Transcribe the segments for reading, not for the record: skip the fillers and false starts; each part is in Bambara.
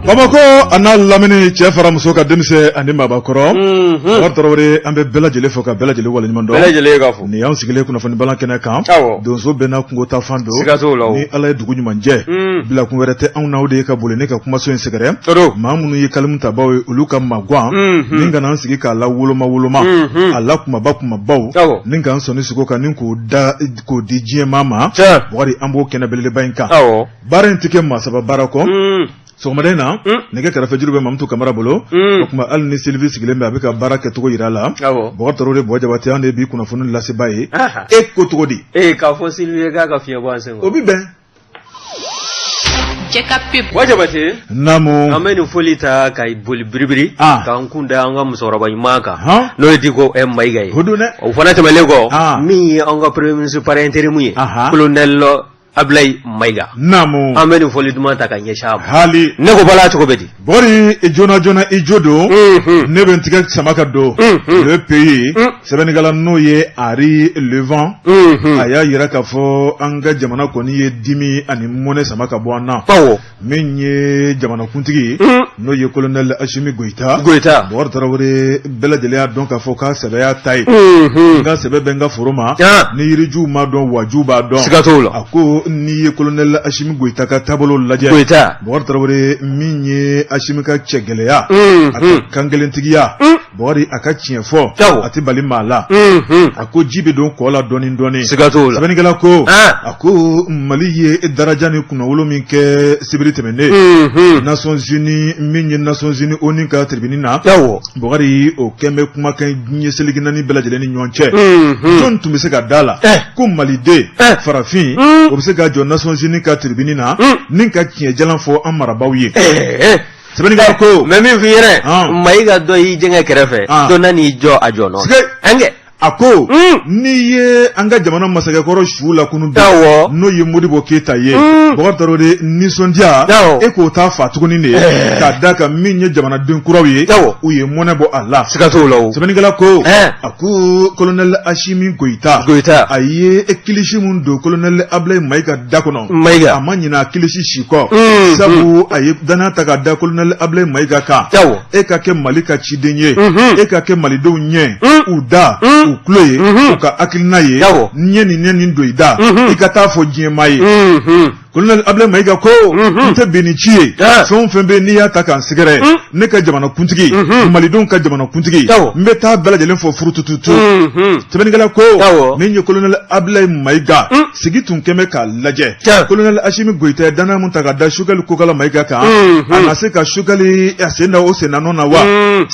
Bamakɔ a n'a lamini, cɛ fara muso ka, denmisɛn ani maabakɔrɔ, Bakari Tarawele, an bɛ bɛɛ lajɛlen fo ka bɛɛ lajɛlen waleɲuman dɔn. Bɛɛ lajɛlen ka fo. Nin y'an sigilen kunnafoni balan kɛnɛ kan. Donso bɛɛ n'a kungo taa fan don. Siga t'o la o. Ni Ala ye dugu ɲuman jɛ, bilakun wɛrɛ tɛ anw n'aw de ye ka boli ne ka kumaso in sɛgɛrɛ. O don. Maa minnu ye kalimu tabaw ye, olu ka magwan ni ka n'an sigi k'a la woloma woloma, a la kumaba kumabaw, ni k'an sɔnni sogo kan ni k'o da k'o di diɲɛ maa ma. Bakari, an b'o kɛnɛ belebeleba in kan. Baara in tɛ kɛ maa saba baara kɔ. Sɔgɔmada in na, nɛgɛ kɛrɛfɛ juru bɛ Mamutu Kamara bolo. O tuma, hali ni Sylvie sigilen bɛ, a bɛ ka baara kɛcogo jira a la. Bakari Tarawele, Buwa Jabate, an de bi kunnafoni lasebaa ye. E ko cogo di? Ee, k'a fɔ Sylvie k'a ka fiɲɛ bɔ an sen. O bɛ bɛn. Buwa Jabate. Naamu. An bɛ nin foli ta ka boli biribiri k'an kun da an ka musokɔrɔba ɲuman kan, n'o ye Diko Mayiga ye. O don dɛ. O fana tɛmɛnlen kɔ, min ye an ka premier ministre par intérim ye, colonel Ablaye Mayiga. Naamu. An bɛ nin foli duman ta ka ɲɛsin a ma. Hali. Ne ko Bala, cogo bɛ di? Bɔri, joona joona i jo don. Ne bɛ n tigɛ sama ka don. Le Pays, sɛbɛnnikɛla n'o ye Henri Levent, a y'a jira k'a fɔ an ka jamana kɔni ye dimi ani mɔnɛ sama ka bɔ an na. Min ye jamanakuntigi ye, n'o ye colonel Asimi Goyita. Goyita. Bɔkari Tarawele, bɛɛ lajɛlen y'a dɔn k'a fɔ k'a sɛbɛ y'a ta ye. N ka sɛbɛ bɛ n ka foro ma. Ni yirijuw m'a dɔn, wajuw b'a dɔn. Siga t'o la. A ko n'i ye colonel Asimi Goyita ka taabolo lajɛ. Goyita. Bɔkari Tarawele, min ye Asimi ka cɛgɛlɛya, a ka kankelentigiya, Bɔkari, a ka tiɲɛ fɔ, a tɛ bali maa la. A ko ji bɛ don kɔ la dɔɔnin dɔɔnin. Siga t'o la. Sɛbɛnnikɛla ko, a ko Mali ye daraja ni kunnawolo min kɛ sibiri tɛmɛnen Nations Unies, min ye Nations Unies ONU ka tribune na, Bɔkari, o kɛn bɛ kumakan diɲɛ seleke naani bɛɛ lajɛlen ni ɲɔgɔn cɛ. Jɔn tun bɛ se ka da la ko maliden farafin, o bɛ se ka jɔ Nations Unies ka tribune na ni ka tiɲɛ jalan fɔ an marabaaw ye? Sɛbɛnnikɛla ko. Mɛ min f'i yɛrɛ, Mayiga, dɔ y'i jɛngɛ kɛrɛfɛ, dɔ nan'i jɔ a jɔ nɔ. A ko n'i ye an ka jamana masakɛkɔrɔ su lakunu bi, n'o ye Modibo Keyita ye, Bɔkari Tarawele, nisɔndiya e k'o t'a fa tuguni de ye, k'a da kan min ye jamanaden kuraw ye, u ye mɔnɛ bɔ a la. Siga t'o la o. Sɛbɛnnikɛla ko, a ko colonel Asimi Goyita. Goyita. A ye kilisi min don colonel Ablaye Mayiga da kɔnɔ. Mayiga. A ma ɲinɛ a kilisi si kɔ, sabu a ye danaya ta ka da colonel Ablaye Mayiga kan. E ka kɛ Mali ka ciden ye, e ka kɛ malidenw ɲɛ, u da, u tulo ye, u ka hakilina ye. Ɲɛ nin ɲɛ nin don i da, i ka taa fɔ diɲɛmaa ye. Colonel Ablaye Mayiga ko, n tɛ bin ni ci ye. Fɛn o fɛn bɛ n'i y'a ta k'an sɛgɛrɛ, ne ka jamanakuntigi, malidenw ka jamanakuntigi, n bɛ taa bɛɛ lajɛlen fɔ furutututu. Sɛbɛnnikɛla ko, min ye colonel Ablaye Mayiga, sigi tun kɛn bɛ k'a lajɛ colonel Asimi Goyita ye danaya mun ta ka da Sogɛli Kokala Mayiga kan, a na se ka Sogɛli a sen da o sen na nɔ na wa?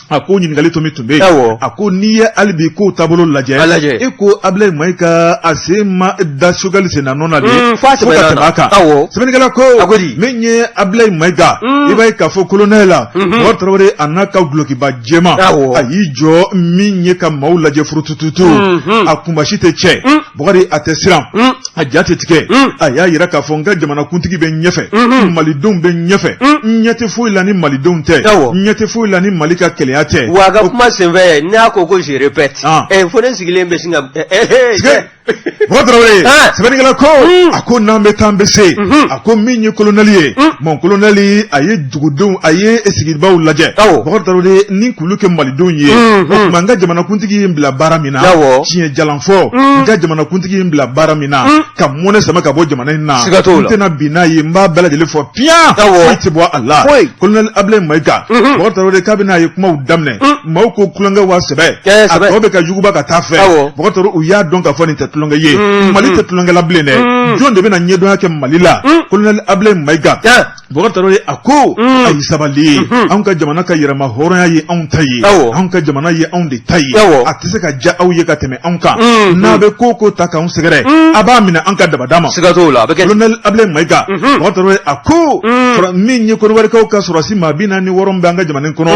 A ko ɲininkali to min tun bɛ yen, a ko n'i ye hali bi kow taabolo lajɛ, e ko Ablaye Mayiga a sen ma da Sogɛli sen na nɔ na de fo ka tɛmɛ a kan. Sɛbɛnnikɛla ko, min ye Ablaye Mayiga, i b'a ye k'a fɔ colonel la, Bɔkari Tarawele, a n'a ka dulokiba jɛman, a y'i jɔ min ye ka maaw lajɛ furutututu, a kunbasi tɛ cɛ. Bɔkari, a tɛ siran, a ja tɛ tigɛ. A y'a jira k'a fɔ n ka jamanakuntigi bɛ ɲɛfɛ, malidenw bɛ ɲɛfɛ, n ɲɛ tɛ foyi la ni malidenw tɛ, n ɲɛ tɛ foyi la ni Mali ka kelenya tɛ. Wa a ka kuma senfɛ, n'a ko je répète, fo ne sigilen bɛ sin ka Bɔkari Tarawele, sɛbɛnnikɛla ko, a ko n'an bɛ taa, an bɛ se. A ko min ye colonel ye, mon colonel, a ye dugudenw, a ye sigibaaw lajɛ, Bɔkari Tarawele, ni k'olu kɛ malidenw ye. O tuma, n ka jamanakuntigi ye n bila baara min na, tiɲɛ jalan fɔ, n ka jamanakuntigi ye n bila baara min na, ka mɔnɛ sama ka bɔ jamana in na, n tɛna bin n'a ye, n b'a bɛɛ lajɛlen fɔ piyan, foyi tɛ bɔ a la. Colonel Ablaye Mayiga, Bɔkari Tarawele, kabini a ye kumaw daminɛ, maaw ko tulonkɛ wa sɛbɛ, a tɔ bɛ ka juguba ka taa fɛ. Bɔkari Tarawele, u y'a dɔn k'a fɔ nin tɛ tulonkɛ ye, Mali tɛ tulonkɛ la bilen dɛ. Jɔn de bɛna ɲɛdɔnya kɛ Mali la? Colonel Ablaye Mayiga. Bɔkari Tarawele, a ko a y'i sabali, anw ka jamana ka yɛrɛma hɔrɔnya ye anw ta ye, anw ka jamana ye anw de ta ye, a tɛ se ka diya aw ye ka tɛmɛ anw kan. N'a bɛ ko ko ta k'anw sɛgɛrɛ, a b'a minɛ an ka dabada ma. Siga t'o la, a bɛ kɛ. Colonel Ablaye Mayiga, Bɔkari Tarawele, a ko min ye Kɔdiwarikaw ka sɔrɔdasi maa 46 bɛ an ka jamana in kɔnɔ,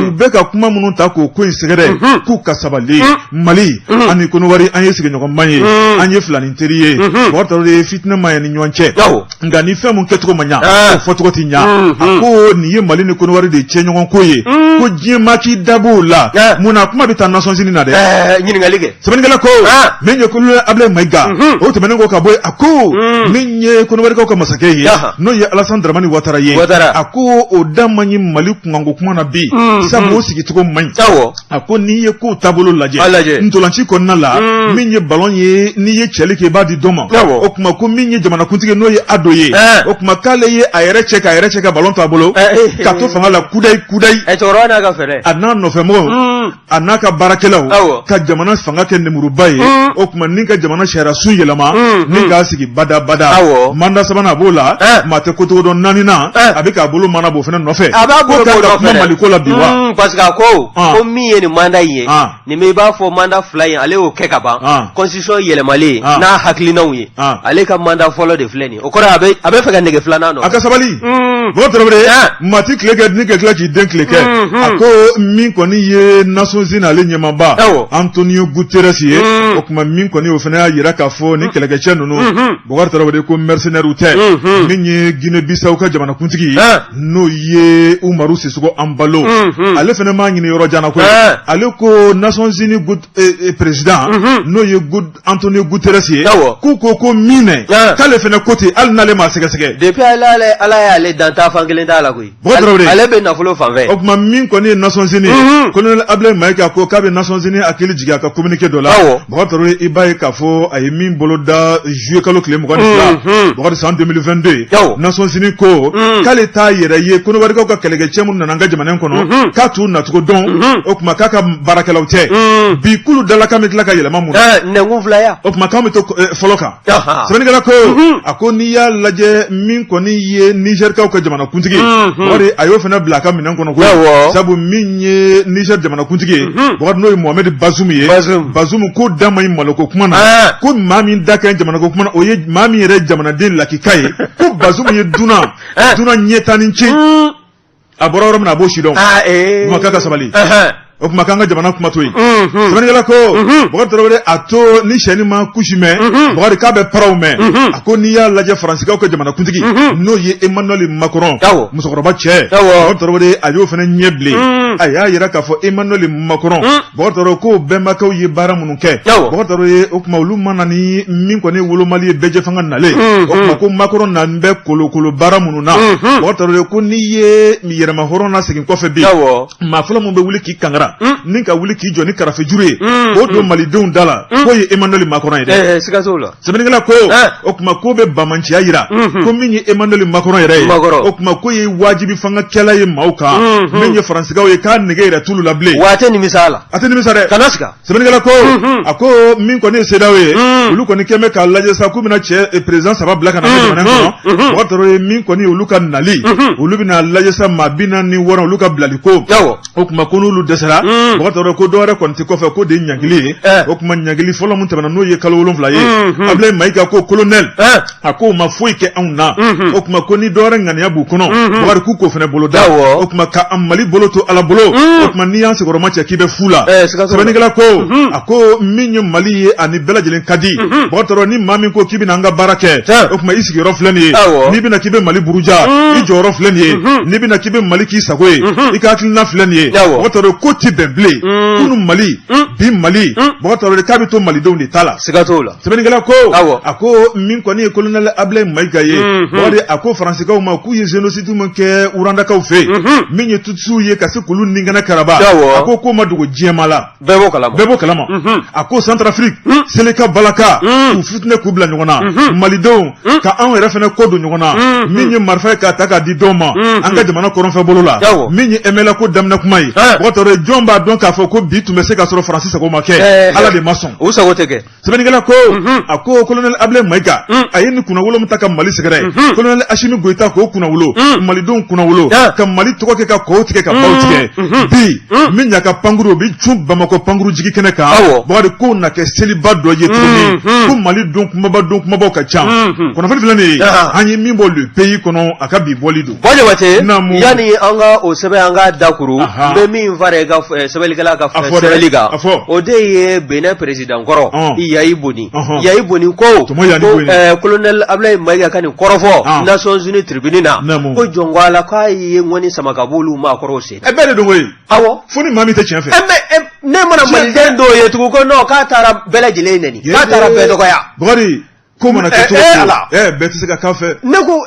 u bɛ ka kuma minnu ta k'o ko in sɛgɛrɛ, k'u ka sabali. Mali ani Kɔdiwari, an ye sigiɲɔgɔnma ye, an ye filanin teri ye. Bɔkari Tarawele, fitinɛ ma ni ɲɔgɔn cɛ. Nka ni fɛn mun kɛcogo ma ɲa, o fɔcogo tɛ ɲa. A ko nin ye Mali ni Kɔnɔwari de cɛ ɲɔgɔn ko ye, ko diɲɛ maa k'i dab'o la. Mun na kuma bɛ taa Nations Unies na dɛ? Ɲininkali kɛ. Sɛbɛnnikɛla ko min ye colonel Ablaye Mayiga, o tɛmɛnen kɔ ka bɔ yen, a ko min ye Kɔnɔwarikaw ka masakɛ ye, n'o ye Alassane Dramane Ouattara ye, a ko o da man ɲi Mali kunkanko kuma na bi, sabu o sigicogo man ɲi. A ko n'i ye kow taabolo lajɛ ntolanci kɔnɔna la, min ye balon ye, n'i ye cɛli kɛ, i b'a di dɔ ma. O tuma ko min ye jamanakuntigi, n'o ye Ado ye, o tuma k'ale ye a yɛrɛ cɛ k'a yɛrɛ cɛ ka balon to a bolo ka to fanga la kudayi kudayi. Cɛkɔrɔba n'a ka fɛɛrɛ. A n'a nɔfɛmɔgɔw, a n'a ka baarakɛlaw ka jamana fanga kɛ nemuruba ye. O tuma ni ka jamana sariyasun yɛlɛma ni k'a sigi badabada. Mandat sabanan a b'o la, maa tɛ kocogo dɔn. Naaninan, a bɛ k'a bolo mana b'o fana nɔfɛ. A b'a bolo b'o nɔfɛ kuma Maliko la bi wa? Parce que a ko ko min ye nin mandat in ye, nin bɛ i b'a fɔ mandat fila in, ale y'o kɛ ka ban, constitution yɛlɛmalen n'a hakilinaw ye. Ale ka mandat fɔlɔ de filɛ nin ye, o kɔrɔ a bɛ fɛ ka nege filanan nɔ. A ka sabali, Bɔkari Tarawele. Maa ti tile kɛ ni ka tila k'i den tile kɛ. A ko min kɔni ye Nations Unies ale ɲɛmaaba Antonio Guterres ye, o tuma min kɔni o fana y'a jira k'a fɔ ni kɛlɛkɛcɛ ninnu, Bɔkari Tarawele, ko mercenaires tɛ. Min ye Guinée Bissau ka jamanakuntigi ye, n'o ye Umaru Sissoco Embaló, ale fana m'a ɲini yɔrɔ jan na koyi. Ale ko Nations Unies président, n'o ye Antonio Guterres ye, k'u ko min k'ale fana ko ten, hali n'ale m'a sɛgɛsɛgɛ. Depuis Ala y'ale dan, taa fan kelen t'a la koyi. Ale bɛ nafolo fan fɛ. O tuma min kɔni ye Nations Unies ye, colonel Ablaye Mayiga ko k'a bɛ Nations Unies hakili jigin a ka communiqué dɔ la. Bɔkari Tarawele, i b'a ye k'a fɔ a ye min bolo da juillet kalo tile 22, Bɔkari, san 2022, Nations Unies ko k'ale t'a yɛrɛ ye Kɔnɔwarikaw ka kɛlɛkɛcɛ minnu nana an ka jamana in kɔnɔ, k'a t'u nacogo dɔn. O tuma k'a ka baarakɛlaw tɛ bi, k'olu dalakan bɛ tila ka yɛlɛma mun na? Nɛnkun filaya. O tuma k'an bɛ to fɔlɔ kan. Sɛbɛnnikɛla ko, a ko n'i y'a lajɛ, min kɔni ye Nizɛrikaw ka jamanakuntigi ye, a y'o fana bila a ka minɛn kɔnɔ koyi, sabu min ye Nizɛri jamanakuntigi ye, Bɔkari, n'o ye Mohamɛdi Bazumu ye, Bazumu ko da man ɲi Maliko kuma na, ko maa min da ka ɲi jamanako kuma na, o ye maa min yɛrɛ ye jamanaden lakika ye. Ko Bazumu ye dunan dunan ɲɛta ni ce, a bɔra yɔrɔ min na, a b'o si dɔn. O tuma k'a ka sabali. O tuma k'an ka jamana kuma to yen. Sɛbɛnnikɛla ko, Bɔkari Tarawele, a to ni sɛni ma kusi mɛn, Bɔkari, k'a bɛ paraw mɛn. A ko n'i y'a lajɛ, Faransikaw ka jamanakuntigi, n'o ye Emmanuel Macron, musokɔrɔba cɛ, Bɔkari Tarawele, a y'o fana ɲɛ bilen. A y'a yira k'a fɔ Emmanuel Macron, Bɔkari Tarawele, ko bɛnbakɛw ye baara minnu kɛ, Bɔkari Tarawele, o tuma olu ma na ni min kɔni wolomali ye bɛɛjɛfanga nalen. O tuma ko Macron na bɛ kolokolo baara minnu na, Bɔkari Tarawele, ko n'i ye yɛrɛmahɔrɔn nasegin kɔfɛ bi, maa fɔlɔ min bɛ wuli k'i kangara ni ka wuli k'i jɔ ni karafejuru ye k'o don malidenw da la, k'o ye Emmanuel Macron ye dɛ. Siga t'o la. Sɛbɛnnikɛla ko, o tuma ko bɛ banbaanciya yira, ko min ye Emmanuel Macron yɛrɛ ye, o tuma ko ye wajibi fangakɛla ye maaw kan. Min ye Faransikaw ye, k'a nege yɛrɛ t'olu la bilen. Wa a tɛ nimisa a la. A tɛ nimisa dɛ. Kana siga. Sɛbɛnnikɛla ko, a ko min kɔni ye CEDEAO ye, olu kɔni kɛn bɛ k'a lajɛ sa k'u bɛna cɛ président saba bila ka na jamana in kɔnɔ. Bɔkari Tarawele, min kɔni ye olu ka nali, olu bɛna lajɛ sa maa 46 olu ka bilali ko. O tuma ko n'olu dɛsɛra, Bɔkari Tarawele, ko dɔwɛrɛ kɔni tɛ kɔfɛ ko de ye ɲangili ye. O tuma ɲangili fɔlɔ min tɛmɛna, n'o ye kalo 7 ye, Ablaye Mayiga ko colonel, a ko o ma foyi kɛ anw na. O tuma ko ni dɔwɛrɛ ŋaniya b'u kɔnɔ, Bɔkari, k'u k'o fana bolo da. O tuma ka Mali bolo to Ala bolo. O tuma n'i y'an sigiyɔrɔma cɛ k'i bɛ fu la. Sɛbɛnnikɛla ko, a ko min ye Mali ye, ani bɛɛ lajɛlen ka di. Bɔkari Tarawele, ni maa min ko k'i bɛna an ka baara kɛ, o tuma i sigiyɔrɔ filɛ nin ye. N'i bɛna k'i bɛ Mali buruja, i jɔyɔrɔ filɛ nin ye. N'i bɛna k'i bɛ Mali k'i sago ye, i ka hakilina filɛ nin ye. Bɔkari Tarawele, ko tɛ bɛn bilen. Kunun Mali, bi Mali, Bɔkari Tarawele, k'a bɛ to malidenw de ta la. Siga t'o la. Sɛbɛnnikɛla ko, a ko min kɔni ye colonel Ablaye Mayiga ye, Bɔkari, a ko Faransikaw ma k'u ye génocide min kɛ Rwandakaw fɛ yen, min ye Tutsiw ye ka se k'olu ninkɛnɛ karaba, a ko k'o ma dogo diɲɛmaa la. Bɛɛ b'o kalama. Bɛɛ b'o kalama. A ko Centrafrique, Seleka Balaka, k'u fitinɛ k'u bila ɲɔgɔn na, malidenw ka anw yɛrɛ fana kɔ don ɲɔgɔn na, min ye marifa ye k'a ta k'a di dɔw ma an ka jamana kɔrɔnfɛ bolo la, min ye MNLA ko daminɛ kuma ye. Bɔkari Tarawele, jɔn b'a dɔn k'a fɔ ko bi tun bɛ se ka sɔrɔ Faransi sago ma kɛ? Ala de ma sɔn. U sago tɛ kɛ. Sɛbɛnnikɛla ko, a ko colonel Ablaye Mayiga, a ye nin kunnawolo min ta ka Mali sɛgɛrɛ, colonel Asimi Goyita k'o kunnawolo, malidenw kunnawolo, ka Mali tɔgɔ kɛ ka kɔw tigɛ ka baw tigɛ. Bi min y'a ka pankuru, o bɛ cun Bamakɔ pankuru jigi kɛnɛ kan. Bakari, k'o na kɛ seliba dɔ ye tuguni, ko Mali don kunbaba, don kunbabaw ka ca. Kunnafoni filɛ nin ye, an ye min bɔ Le Pays kɔnɔ, a ka bi bɔli don. Bɔn Jabate, yanni an ka o sɛbɛn, an ka dakuru, n bɛ min fara i ka sɛbɛnnikɛla ka sɛbɛnni kan, o de ye Benin président kɔrɔ Yayi Boni. Yayi Boni ko colonel Ablaye Mayiga ka nin kɔrɔfɔ Nations Unies tribune na, ko jɔn ko Ala, k'a ye ŋɔni sama ka b'olu maakɔrɔw sen. Ɛ, bɛɛ de don koyi. Awɔ. Fo ni maa min tɛ tiɲɛ fɛ. Ne mana maliden dɔw ye tugun ko non, k'a taara bɛɛ lajɛlen nɛni, k'a taara bɛɛ dɔgɔya. Bakari, ko mana kɛ cogo o cogo, bɛɛ tɛ se ka k'a fɛ. Ne ko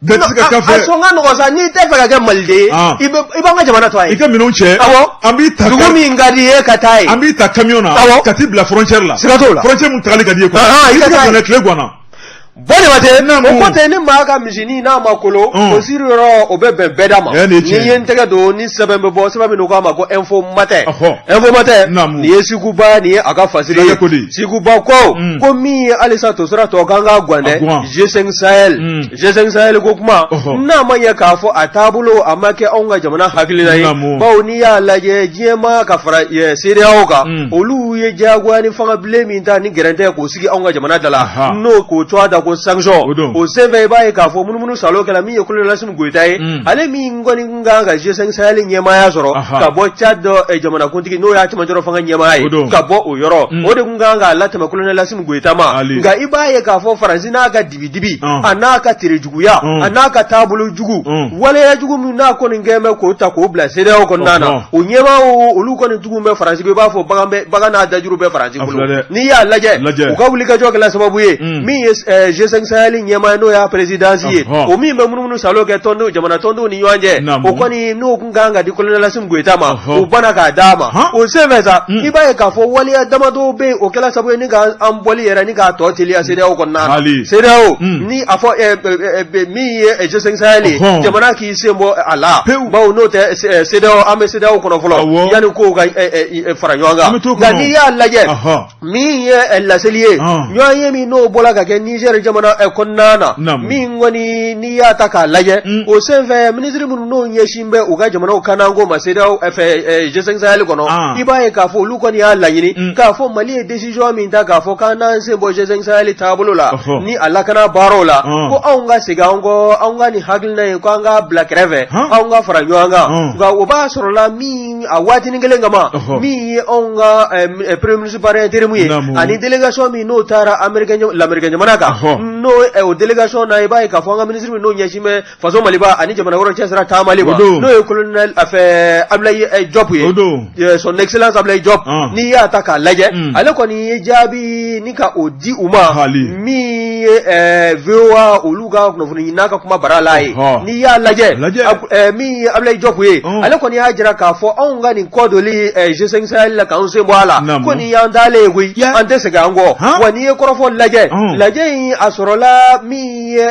bɛɛ tɛ se ka k'a fɛ. A sɔn ka nɔgɔn sa, n'i tɛ fɛ ka kɛ maliden ye, i b'an ka jamana to a ye. I ka minɛnw cɛ. Awɔ. An b'i ta. Dugu min ka di i ye, ka taa yen. An b'i ta camion na. Awɔ. Ka t'i bila frontière la. Siga t'o la. Frontière min tagali ka di i ye quoi. I ka taa yen. Tile ganna. Bɔn Jabate, o ko tɛ ni maa ka misinin n'a ma kolo, o siri yɔrɔ o bɛ bɛn bɛɛ da ma. Ni ye n tɛgɛ don ni sɛbɛn bɛ bɔ, sɛbɛn min k'a ma ko Info Matin. Info Matin, nin ye Siguba, nin ye a ka fasiri ye. Siguba ko ko min ye halisa tosira tɔ kan ka gan dɛ, G5 Sahel. G5 Sahel ko kuma, n'a ma ɲɛ k'a fɔ a taabolo a ma kɛ anw ka jamana hakilina ye, bawo n'i y'a lajɛ diɲɛmaa ka fara CEDEAO kan, olu ye diyagoya ni fanga bilen min ta ni gɛrɛntɛ k'o sigi anw ka jamana da la, n'o k'o tɔgɔ da ko sanction. O senfɛ, i b'a ye k'a fɔ munumunu salo kɛla min ye colonel Asimi Goyita ye, ale min kɔni kan ka G5 Sahel ɲɛmaaya sɔrɔ ka bɔ Tchad jamanakuntigi, n'o y'a cɛmancɛrɔ fanga ɲɛmaaya ye, ka bɔ o yɔrɔ, o de tun kan k'a latɛmɛ colonel Asimi Goyita ma. Nka i b'a ye k'a fɔ Faransi n'a ka dibidibi, a n'a ka terejuguya, a n'a ka taabolo jugu, waleya jugu min n'a kɔni kɛlen bɛ k'o ta k'o bila CEDEAO kɔnɔna na, o ɲɛmaa olu kɔni tugu bɛ Faransi, i b'a fɔ bagan bɛ bagan n'a dajuru bɛ Faransi bolo. N'i y'a lajɛ, u ka wulikajɔ kɛla sababu ye min ye G5 Sahel ɲɛmaa, n'o y'a présidence ye, o min bɛ munumunu salo kɛ tɔndenw, jamana tɔndenw ni ɲɔgɔn cɛ, o kɔni n'o tun kan ka di colonel Asimi Goyita ma, o banna k'a d'a ma. O senfɛ sa, i b'a ye k'a fɔ waleya damadɔ bɛ yen, o kɛla sababu ye ni ka an bɔli yɛrɛ ni k'a tɔ teliya CEDEAO kɔnɔna na. CEDEAO ni a fɔ min ye G5 Sahel ye, jamana k'i sen bɔ a la, bawo n'o tɛ CEDEAO, an bɛ CEDEAO kɔnɔ fɔlɔ yanni kow ka fara ɲɔgɔn kan. Nka n'i y'a lajɛ, min ye laseli ye, ɲɔgɔn ye min n'o bɔra ka kɛ Niger jamana kɔnɔna na, min kɔni n'i y'a ta k'a lajɛ, o senfɛ minisiri minnu n'o ɲɛsin bɛ u ka jamanaw kananko ma CEDEAO fɛ G5 Sahel kɔnɔ, i b'a ye k'a fɔ olu kɔni y'a laɲini k'a fɔ Mali ye décision min ta k'a fɔ k'an n'an sen bɔ G5 Sahel taabolo la ni a lakana baaraw la, ko anw ka segin an kɔ, anw ka nin hakilina ye ko an k'a bila kɛrɛfɛ, anw ka fara ɲɔgɔn kan. Nka o b'a sɔrɔ la min a waatinin kelen kama, min ye anw ka premier ministre par intérim ye ani délégation min n'o taara Lamerikɛn jamana kan, n'o o délégation na, i b'a ye k'a fɔ an ka ministre min n'o ɲɛsin bɛ faso Maliba ani jamana wɛrɛw cɛsira taamali ma, n'o ye colonel a fɛ Ablaye Diop ye, son excellence Ablaye Diop. N'i y'a ta k'a lajɛ, ale kɔni ye jaabi ni ka o di u ma, min ye VOA olu ka kunnafoni n'a ka kuma bara la ye. N'i y'a lajɛ, min ye Ablaye Diop ye, ale kɔni y'a jira k'a fɔ anw ka nin kɔ doli G5 Sahel la k'an sen bɔ a la, ko nin y'an taalen ye koyi, an tɛ segin an kɔ. Wa n'i ye kɔrɔfɔ lajɛ, lajɛ in a sɔrɔla min ye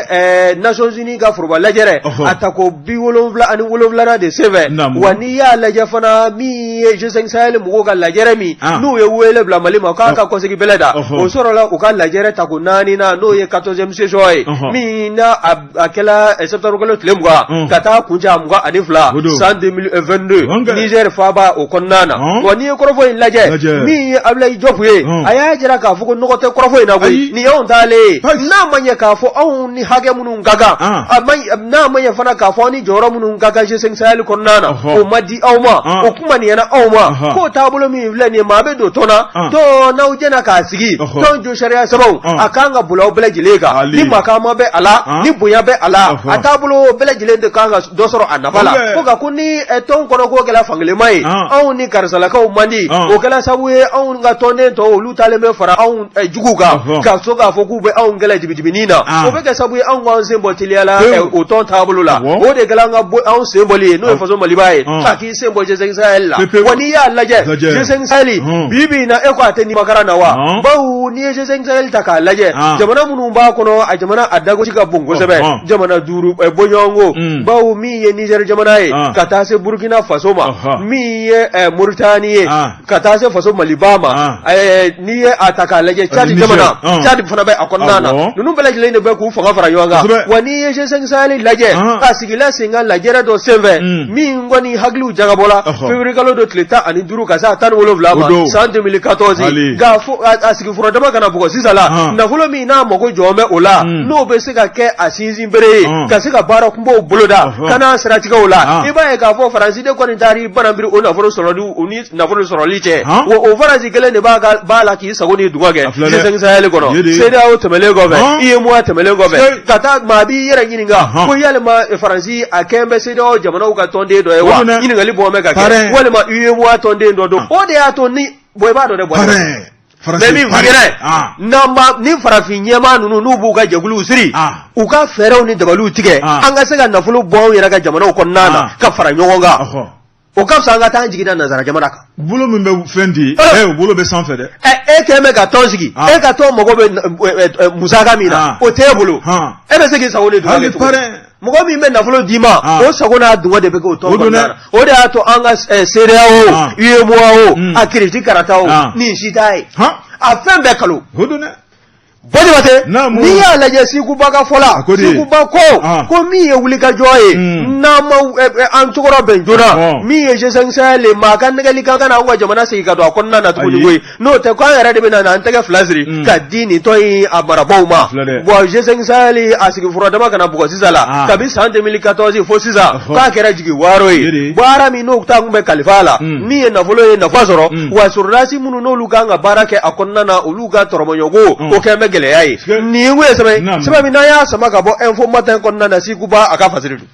Nations Unies ka foroba lajɛrɛ a tako 77nan de senfɛ. Wa n'i y'a lajɛ fana, min ye G5 Sahel mɔgɔw ka lajɛrɛ min n'u ye wele bila Mali ma k'a ka kɔsegin bɛlɛ da, o sɔrɔla u ka lajɛrɛ tako naaninan, n'o ye 14e session ye, min n'a a kɛla septembre kalo tile 20 ka taa kuncɛ a 22 san 2022 Niger faaba o kɔnɔna na. Wa n'i ye kɔrɔfɔ in lajɛ, min ye Ablaye Diop ye, a y'a jira k'a fɔ ko nɔgɔ tɛ kɔrɔfɔ in na koyi, nin y'anw taalen ye. N'a ma ɲɛ k'a fɔ anw ni hakɛ minnu ka kan, n'a ma ɲɛ fana k'a fɔ aw ni jɔyɔrɔ minnu ka kan G5 Sahel kɔnɔna na, o ma di aw ma, o kuma nin ɲɛna aw ma, k'o taabolo min filɛ nin ye, maa bɛ don tɔn na, tɔn n'aw jɛna k'a sigi, tɔn jo sariya sababu a kan ka boli aw bɛɛ lajɛlen kan, ni makaama bɛ a la, ni bonya bɛ a la, a taabolo bɛɛ lajɛlen de kan ka dɔ sɔrɔ a nafa la. Ko nka ko ni tɔn kɔnɔ ko kɛla fankelenma ye, anw ni karisalakaw man di, o kɛla sababu ye anw ka tɔnden tɔw olu taalen bɛ fara anw juguw kan ka so k'a fɔ k'u bɛ anw kɛlɛ dibidibinin na, o bɛ kɛ sababu ye anw k'an sen bɔ teliya la o tɔn taabolo la. O de kɛla an ka anw sen bɔli ye, n'o ye faso Maliba ye, k'a k'i sen bɔ G5 Sahel la. Wa n'i y'a lajɛ, G5 Sahel bi bi in na, e ko a tɛ nimakara na wa? Bawo n'i ye G5 Sahel ta k'a lajɛ, jamana minnu b'a kɔnɔ, a jamana a dagosi ka bon kosɛbɛ, jamana duuru bɔɲɔgɔnko, bawo min ye Niger jamana ye, ka taa se Burkina Faso ma, min ye Mauritanie ye, ka taa se faso Maliba ma, n'i ye a ta k'a lajɛ, Tchad jamana, Tchad fana bɛ a kɔnɔna na. Ninnu Ninnu bɛɛ lajɛlen de bɛ k'u fanga fara ɲɔgɔn kan. Wa n'i ye G5 Sahel lajɛ, a sigila sen kan lajɛrɛ dɔ senfɛ min kɔni hakiliw jagabɔla février kalo don tile 15 ka se a 17 ma san 2014. Nka a sigi fura dama kana bugɔ sisan la, nafolo min n'a mago jɔ bɛ o la, n'o bɛ se ka kɛ a sinsin bere ye ka se ka baara kunbaw boloda ka n'a siratigɛw la, i b'a ye k'a fɔ Faransi de kɔni taara i banabiri o nafolo sɔrɔli, o ni nafolo sɔrɔli cɛ. Wa o Faransi kelen de b'a la k'i sago ni dungɔ kɛ G5 Sahel kɔnɔ. CEDEAO tɛmɛnen kɔfɛ, UEMOA tɛmɛnen kɔfɛ, ka taa maa b'i yɛrɛ ɲininka ko yalima Faransi a kɛn bɛ CEDEAO jamanaw ka tɔnden dɔ ye wa? Ɲininkali bɔ bɛ ka kɛ, walima UEMOA tɔnden dɔ don. O de y'a to ni bon, i b'a dɔn dɛ, bɔn min yɛrɛ n'an b'a ni farafin ɲɛmaa ninnu n'u b'u ka jɛkuluw siri, u ka fɛɛrɛw ni dabaliw tigɛ, an ka se ka nafolo bɔ anw yɛrɛ ka jamanaw kɔnɔna na ka fara ɲɔgɔn kan. O ka fisa an ka taa an jigi da nansara jamana kan. Bolo min bɛ fɛn di, o bolo bɛ sanfɛ dɛ. E kɛlen bɛ ka tɔn sigi, e ka tɔn mago bɛ musaka min na, o t'e bolo. E bɛ se k'i sago ni dungɔ kɛ cogo di? Mɔgɔ min bɛ nafolo d'i ma, o sago n'a dungɔ de bɛ kɛ o tɔn kɔnɔna na. O de y'a to an ka CEDEAO, UEMOA o, a kiriti karata o, nin si t'a ye. A fɛn bɛɛ kalo. O don dɛ. Bɔjabate, n'i y'a lajɛ Sikuba ka fɔ la, Sikuba ko ko min ye wulikajɔ ye, n'an ma an cogorɔ bɛn joona, min ye G5 Sahel ye, maa ka nɛgɛli kan kana anw ka jamana segin ka don a kɔnɔna na tuguni koyi. N'o tɛ ko an yɛrɛ de bɛ na an tɛgɛ fila siri ka di nin tɔn in a marabaaw ma. Bon, G5 Sahel a sigi fura dama kana bugɔ sisan la, kabi san 2014 fo sisan, k'a kɛra jigi waaro ye. Baara min n'o ta tun bɛ kalifa a la, min ye nafolo ye, nafa sɔrɔ wa sɔrɔdasi minnu n'olu kan ka baara kɛ a kɔnɔna na, olu ka tɔrɔmɔɲɔgɔn o kɛlen bɛ gɛlɛya ye. Nin ye sɛbɛn sɛbɛn min n'an y'a sama ka bɔ Info Matin kɔnɔna na, Sikuba a ka fasiri don.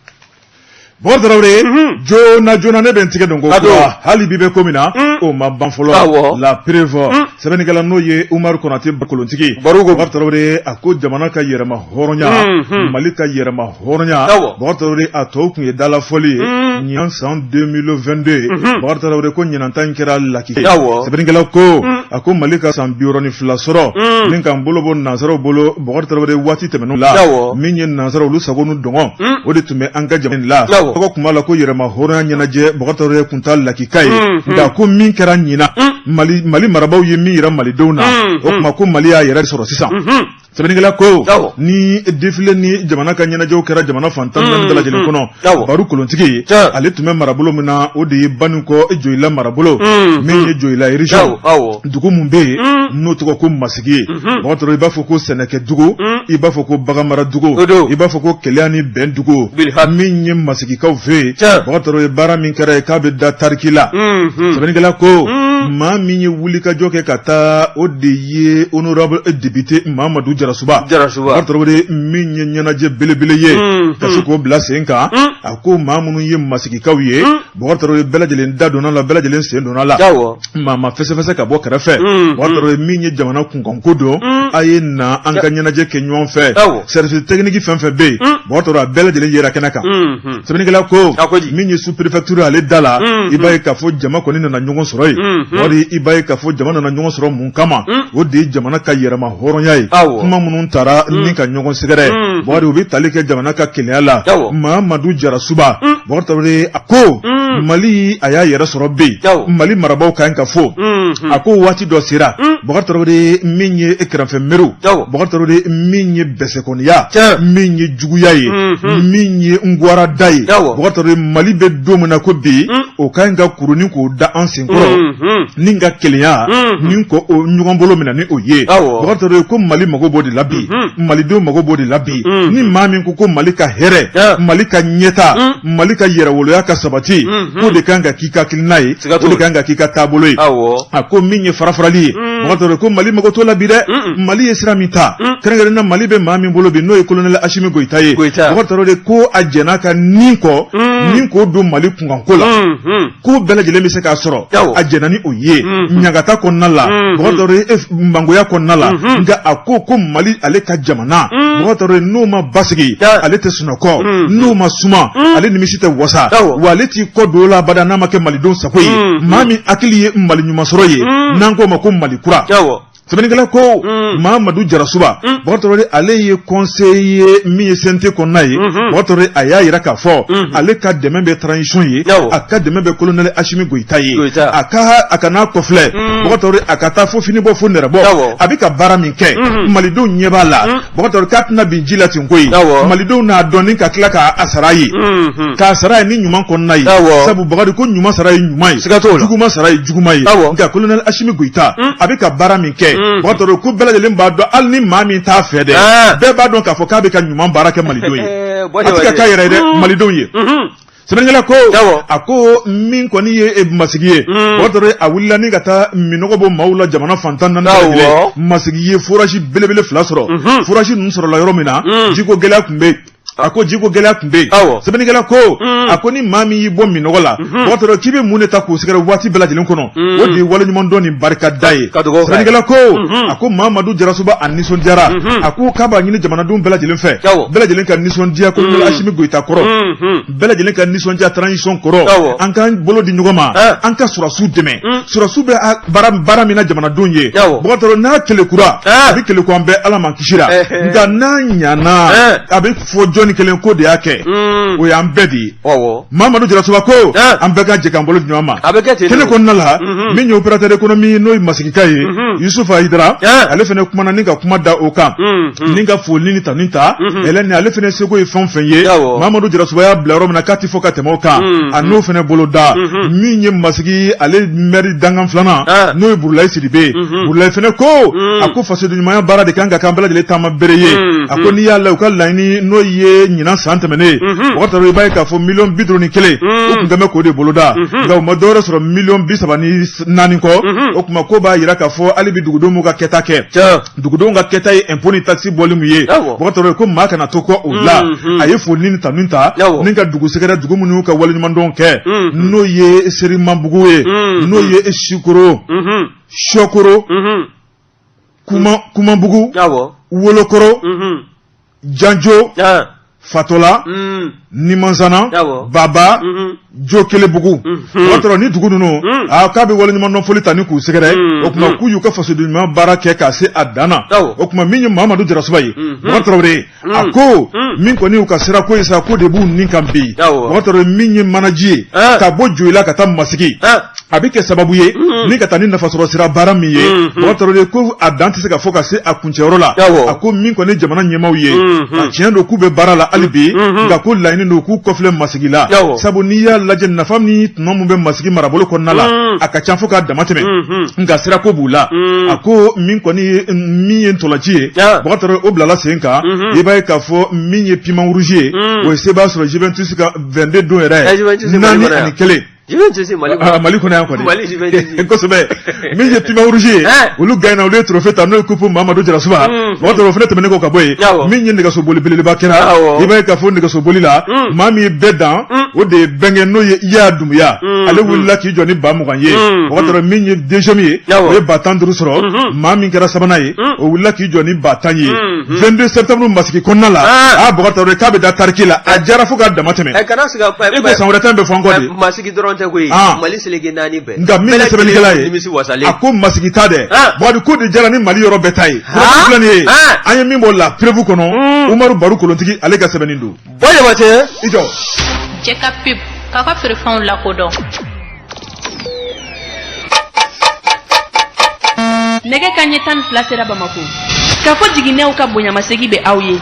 Bɔkari Tarawele, joona joona ne bɛ n tigɛ don ko kura, hali bi bɛ ko min na, o ma ban fɔlɔ. La Preuve, sɛbɛnnikɛla n'o ye Umaru Konate Kolontigi, Bɔkari Tarawele, a ko jamana ka yɛrɛma hɔrɔnya, Mali ka yɛrɛma hɔrɔnya, Bɔkari Tarawele, a tɔw tun ye dalafɔli ye ɲinan san 2022. Bɔkari Tarawele ko ɲinan ta in kɛra lakika ye. Sɛbɛnnikɛla ko a ko Mali ka san 62 sɔrɔ ni k'an bolo bɔ nansaraw bolo. Bɔkari Tarawele, waati tɛmɛnenw la, min ye nansaraw olu sago n'u dungɔ, o de tun bɛ an ka jamana in la. Tɔgɔ tun b'a la ko yɛrɛma hɔrɔnya ɲɛnajɛ. Bɔkari Tarawele tun ta lakika ye, nka ko min kɛra ɲinan, Mali marabaaw ye min yira malidenw na, o tuma ko Mali y'a yɛrɛ sɔrɔ sisan. Sɛbɛnnikɛla ko ni défilé ni jamana ka ɲɛnajɛw kɛra jamana fan 14 bɛɛ lajɛlen kɔnɔ, Baru Kolontigi, ale tun bɛ marabolo min na, o de ye Banikɔ Joyila marabolo, min ye Joyila région, dugu min bɛ yen n'o tɔgɔ ko Masigi ye. Bɔkari Tarawele, i b'a fɔ ko sɛnɛkɛ dugu, i b'a fɔ ko baganmara dugu, i b'a fɔ ko kelenya ni bɛn dugu, min ye Masigikaw fɛ yen. Bɔkari Tarawele, baara min kɛra yen, k'a bɛ da tariki la. Sɛbɛnnikɛla ko maa min ye wulikajɔ kɛ ka taa, o de ye honorable député Mamadu Jarasuba. Jarasuba. Tarawele, min ye ɲɛnajɛ belebele ye, ka se k'o bila sen kan, a ko maa minnu ye Masigikaw ye, Bɔkari Tarawele, bɛɛ lajɛlen da donna la, bɛɛ lajɛlen sen donna la, maa ma fɛsɛfɛsɛ ka bɔ kɛrɛfɛ. Bɔkari Tarawele, min ye jamana kunkanko don, a ye na an ka ɲɛnajɛ kɛ ɲɔgɔn fɛ. Service technique fɛn fɛn bɛ yen, Bɔkari Tarawele, a bɛɛ lajɛlen yera kɛnɛ kan. Sɛbɛnnikɛla ko min ye sous préfecture ale da la, i b'a ye k'a fɔ jama kɔni nana ɲɔgɔn sɔrɔ yen. Wari, i b'a ye k'a fɔ jama nana ɲɔgɔn sɔrɔ mun kama? O de ye jamana ka yɛrɛma hɔrɔnya ye. Kuma minnu taara ni ka ɲɔgɔn sɛgɛrɛ, Bɔkari, u bɛ tali kɛ jamana ka kelenya la. Mamadu Jarasuba, Bɔkari Tarawele, a ko Mali a y'a yɛrɛ sɔrɔ bi, Mali marabaaw ka kan ka fo. A ko waati dɔ sera, Bɔkari Tarawele, min ye kɛrɛfɛ meriw, Bɔkari Tarawele, min ye bɛsɛkɔniya, min ye juguya ye, min ye ngwarada ye, Bɔkari Tarawele, Mali bɛ don min na ko bi, o ka ɲi ka kurunin k'o da an senkɔrɔ ni ka kelenya ni ko o ɲɔgɔn bolo minɛ ni o ye. Bɔkari Tarawele ko Mali mago b'o de la bi, malidenw mago b'o de la bi. Ni maa min ko ko Mali ka hɛrɛ, Mali ka ɲɛta, Mali ka yɛrɛwoloya ka sabati, k'o de kan ka k'i ka hakilina ye, o de kan ka k'i ka taabolo ye. A ko min ye farafarali ye, Bɔkari Tarawele ko Mali mago t'o la bi dɛ. Mali ye sira min ta, kɛrɛnkɛrɛnnen na Mali bɛ maa min bolo bi, n'o ye colonel Asimi Goyita ye, Bɔkari Tarawele ko a jɛn'a ka nin kɔ nin k'o don Mali kunkanko la, ko bɛɛ lajɛlen bɛ se k'a sɔrɔ, a jɛnna ni o ye ɲagata kɔnɔna la, Bɔkari Tarawele, mangoya kɔnɔna la. Nka a ko ko Mali ale ka jamana, Bɔkari Tarawele, n'o ma basigi, ale tɛ sunɔgɔ, n'o ma suma, ale nimisi tɛ wasa, wa ale t'i kɔ don o la abada n'a ma kɛ malidenw sago ye. Maa min hakili ye Mali ɲuman sɔrɔ ye, n'an k'o ma ko Mali kura. Sɛbɛnnikɛla ko Mamadu Jarasuba Bakari Tarawele ale ye conseiller ye min ye CNT kɔnɔna ye Bakari Tarawele a y'a jira k'a fɔ ale ka dɛmɛ bɛ transition ye a ka dɛmɛ bɛ colonel Asimi Goyita ye a ka a kan'a kɔfilɛ Bakari Tarawele a ka taa fo fini bɔ fo nɛrɛ bɔ a bɛ ka baara min kɛ malidenw ɲɛ b'a la Bakari Tarawele k'a tɛna bin ji la ten koyi malidenw n'a dɔn ni ka tila k'a sara ye k'a sara ye ni ɲuman kɔnɔna ye sabu Bakari ko ɲuman sara ye ɲuman ye siga t'o la juguman sara ye juguman ye nka colonel Asimi Goyita a bɛ ka baara min kɛ Bakari Tarawele ko bɛɛ lajɛlen b'a dɔn hali ni maa min t'a fɛ dɛ bɛɛ b'a dɔn k'a fɔ k'a bɛ ka ɲuman baara kɛ malidenw ye a tɛ ka k'a yɛrɛ ye dɛ malidenw ye Sɛbɛnnikɛla ko a ko min kɔni ye e masigi ye Bakari Tarawele a wulila ni ka taa minɔgɔ bɔ maaw la jamana fan 14 bɛɛ lajɛlen masigi ye forage belebele 2 sɔrɔ forage ninnu sɔrɔla yɔrɔ min na jiko gɛlɛya tun bɛ yen a ko jiko gɛlɛya tun bɛ yen sɛbɛnnikɛla ko a ko ni maa min y'i bɔ minɔgɔ la Bakari Tarawele k'i bɛ mun de ta k'u sɛgɛrɛ waati bɛɛ lajɛlen kɔnɔ o de ye waleɲumandɔn ni barika da ye sɛbɛnnikɛla ko a ko Mamadu Jarasuba a nisɔndiyara a ko k'a b'a ɲini jamanadenw bɛɛ lajɛlen fɛ bɛɛ lajɛlen ka nisɔndiya colonel Asimi Goyita kɔrɔ bɛɛ lajɛlen ka nisɔndiya transition kɔrɔ an k'an bolo di ɲɔgɔn ma an ka sɔrɔdasiw dɛmɛ sɔrɔdasiw bɛ baara min na jamanadenw ye Bakari Tarawele n'a kelekura a bɛ keleku an bɛɛ Ala m'an kisira nka n'a ɲana a bɛ fɔ jɔnni kelen ko de y'a kɛ o y'an bɛɛ de ye Mamadu Jarasuba ko an bɛɛ ka jɛ k'an bolo di ɲɔgɔn ma kɛnɛ kɔnɔna la min ye opérateur économique n'o ye Masigika ye Yusufu Hayidara ale fana kumana ni ka kuma da o kan ni ka foli ni tanu ta ni ale fana seko ye fɛn o fɛn ye Mamadu Jarasuba y'a bila yɔrɔ min na k'a tɛ fɔ ka tɛmɛ o kan a n'o fana bolo da min ye Masigi ale maire dankan filanan n'o ye Burulayi Sidibe ye Burulayi fana ko a ko fasoden ɲumanya baara de kan ka k'an bɛɛ lajɛlen taama bere ye a ko n'i y'a la u ka laɲini n'o ye ɲinan san tɛmɛnen ye Bakari Tarawele i b'a ye k'a fɔ miliyɔn 51 u tun kɛn bɛ k'o de boloda nka u ma dɔwɛrɛ sɔrɔ miliyɔn 34 kɔ. O tuma ko b'a jira k'a fɔ hali bi dugudenw m'u ka kɛta kɛ. Dugudenw ka kɛta ye impôt ni taxe bɔli min ye Bakari Tarawele ko maa kana to kɔ o la. A ye foli ni tanu ta ni ka dugu sɛgɛrɛ dugu minnu y'u ka waleɲumandɔn kɛ n'o ye Serimanbugu ye n'o ye Sikoro Sɔkoro Kumabugu Wolokoro Janjo Fatɔla Nimansana Baba Jokelebugu Bakari Tarawele ni dugu ninnu a k'a bɛ waleɲumandɔn foli ta ni k'u sɛgɛrɛ. O tuma k'u y'u ka fasoden ɲuman baara kɛ k'a se a dan na. O tuma min ye Mamadu Jarasuba ye Bakari Tarawele a ko min kɔni y'u ka sirako ye sa ko de b'u nin kan bi Bakari Tarawele min ye manaji ye ka bɔ Joyila ka taa Masigi a bɛ kɛ sababu ye ni ka taa ni nafasɔrɔ sira baara min ye Bakari Tarawele ko a dan tɛ se ka fɔ ka se a kuncɛyɔrɔ la. A ko min kɔni jamana ɲɛmaaw ye a tiɲɛ don k'u bɛ baara la hali bi nka ko laɲini don k'u kɔfilɛ Masigi la sabu n'i y'a lajɛ nafa ni tɔnɔ min bɛ Masigi marabolo kɔnɔna la a ka ca fo k'a dama tɛmɛ nka sirako b'u la. A ko min kɔni ye min ye ntolaci ye Bakari Tarawele o bilala sen kan. I b'a ye k'a fɔ min ye Piment Rouge ye o ye sebaaya sɔrɔ Juventus kan 22 don yɛrɛ 4-1. Juventus Mali kɔnɔ. Ah, Mali kɔnɔ yan kɔni. Mali Juventus. Kosɛbɛ. Min ye Piment Rouge ye. Olu gagnera olu ye trophée ta n'o ye coupe Mamadu Jarasuba. Bakari Tarawele o fana tɛmɛnen kɔ ka bɔ yen. Min ye nɛgɛso boli belebeleba kɛra. I b'a ye k'a fɔ nɛgɛso boli la. Maa min ye bɛɛ dan. O de ye Bɛnkɛ n'o ye Iya Dunbuya. Ale wulila k'i jɔ ni 20 000 ye. Bakari Tarawele min ye deuxième ye. O ye 15 000 sɔrɔ. Maa min kɛra sabanan ye. O wulila k'i jɔ ni 10 000 ye. 22 septembre Masigi kɔnɔna la. Aa Bakari Tarawele k'a bɛ da tariki la. A diyara fo k'a dama tɛmɛ. Ɛ kana siga. E ko san wɛrɛ ta in bɛ fɔ an kɔ de. Masigi dɔrɔn tɛ koyi Mali seleke naani bɛɛ. Nka min ye sɛbɛnnikɛla ye a ko Masigi ta dɛ Bakari ko de diyara ni Mali yɔrɔ bɛɛ ta ye. Kunnafoni filɛ nin ye an ye min bɔ La Preuve kɔnɔ Umaru Baru Kolontigi ale ka sɛbɛnni don. Bɔ Jabatɛ. I jɔ. Cɛ ka pub k'aw ka feerefɛnw lakodɔn. Nɛgɛ kanɲɛ 12 sera Bamakɔ. K'a fɔ jiginɛw ka bonyamasegin bɛ aw ye.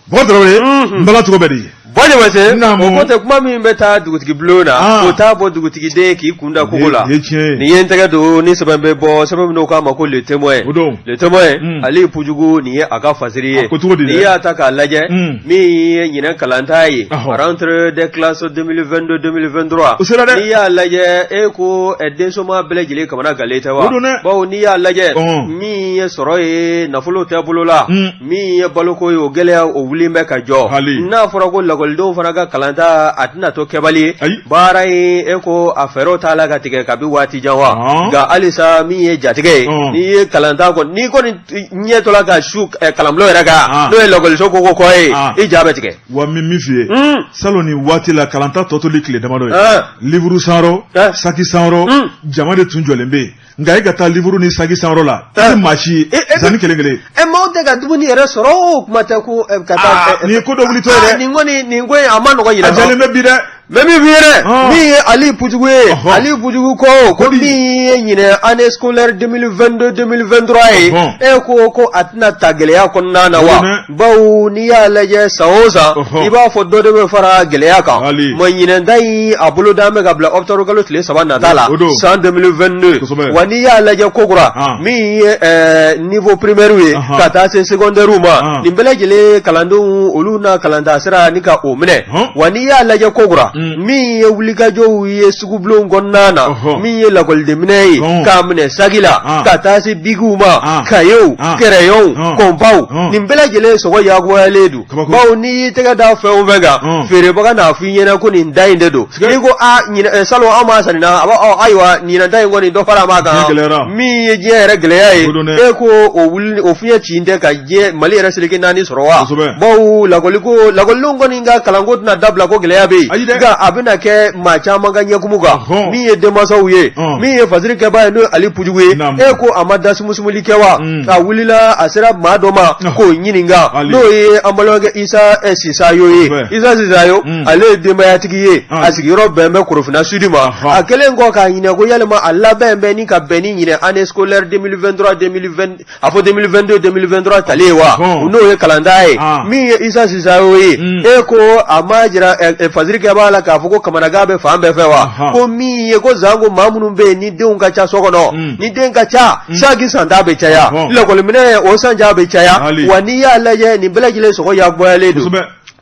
Bakari Tarawele n bala cogo bɛ di? Bɔ Jabatɛ o ko tɛ kuma min bɛ taa dugutigi bulon na o t'a bɔ dugutigi den k'i kun da kogo la ni ye n tɛgɛ don ni sɛbɛn bɛ bɔ sɛbɛn min n'o k'a ma ko Le Témoin Le Témoin Ali Pujugu nin ye a ka fasiri ye n'i y'a ta k'a lajɛ min ye ɲinɛ kalanta ye rentrée des classes 2022 2023 n'i y'a lajɛ e ko densoma bɛɛ lajɛlen kamana galen tɛ wa bawo n'i y'a lajɛ min ye sɔrɔ ye nafolo tɛ bolo la min ye baloko ye o gɛlɛya o wulilen bɛ ka jɔ n'a fɔra ko lakɔlidenw lakɔlidenw fana ka kalanta a tɛna to kɛbali ye baara in e ko a fɛɛrɛw t'a la ka tigɛ kabi waati jan wa nka halisa min ye jatigɛ ye n'i ye kalanta kɔni n'i kɔni ɲɛ tɔla ka su kalanbulon yɛrɛ kan n'o ye lakɔliso koko kɔ ye i ja bɛ tigɛ wa min min f'i ye salon ni waati la kalanta tɔ toli tile damadɔ ye livre sanyɔrɔ saki sanyɔrɔ jama de tun jɔlen bɛ yen nka e ka taa livre ni saki sanyɔrɔ la i tɛ maa si ye zanni kelen kelen ɛ maaw tɛ ka dumuni yɛrɛ sɔrɔ o kuma tɛ ko ka taa nin ye ko dɔ wulitɔ ye dɛ nin kɔni nin ko in a ma nɔgɔ yɛrɛ a jalen bɛ bi dɛ n bɛ min f'i ye dɛ min ye Ali Pujugu ye Ali Pujugu ko min ye ɲinɛ année scolaire 2022 2023 ye e ko a tɛna ta gɛlɛya kɔnɔna na wa bawo n'i y'a lajɛ san o san i b'a fɔ dɔ de bɛ fara gɛlɛya kan ma ɲinɛ ta in a bolo dan bɛ ka bila octobre kalo tile 3 nata la san 2022 wa n'i y'a lajɛ kokura min ye niveau primaire ye ka taa se secondaire ma nin bɛɛ lajɛlen kalandenw olu na kalanta sira ni ka o minɛ wa n'i y'a lajɛ kokura min ye wulikajɔw ye sugubulon kɔnɔna na min ye lakɔlidenminɛn ye k'a minɛ saki la ka taa se bikiw ma kayew kɛrɛyɔnw kɔnpaw nin bɛɛ lajɛlen sɔngɔ yakuyalen don bawo n'i y'i tɛgɛ da fɛn o fɛn kan feerebaga n'a fɔ i ɲɛna ko nin da in de don n'i ko aa salon an m'a san nin na a b'a fɔ ayiwa ɲinan ta in kɔni dɔ fara b'a kan min ye diɲɛ yɛrɛ gɛlɛya ye e ko o wuli o fiɲɛ ci tɛ ka diɲɛ Mali yɛrɛ seleke naani sɔrɔ wa bawo lakɔliko lakɔlidenw kɔni ka kalanko tɛna dabila ko gɛlɛya bɛ yen nka a bɛna kɛ maa caman ka ɲɛkumu kan min ye denmansaw ye min ye fasiri kɛbaa ye n'o ye Ali Pujugu ye e ko a ma da sumusumuli kɛ wa a wulila a sera maa dɔ ma k'o ɲininka n'o ye an balimakɛ Isa Sisayo ye Isa Sisayo ale ye denbayatigi ye a sigiyɔrɔ bɛn bɛ Korofina Sud ma a kɛlen kɔ k'a ɲininka ko yalima a labɛn bɛ ni ka bɛn ni ɲinɛ année scolaire 2023 2020 a fɔ 2022 2023 tali ye wa n'o ye kalanta ye min ye Isa Sisayo ye e ko a ma jira fasiri kɛbaa la k'a fɔ ko kamanagan bɛ fan bɛɛ fɛ wa ko min ye ko zanko maa minnu bɛ yen ni denw ka ca so kɔnɔ ni den ka ca saki santa bɛ caya lakɔliminɛn o sanja bɛ caya wa n'i y'a lajɛ nin bɛɛ lajɛlen sɔngɔ yakuyalen don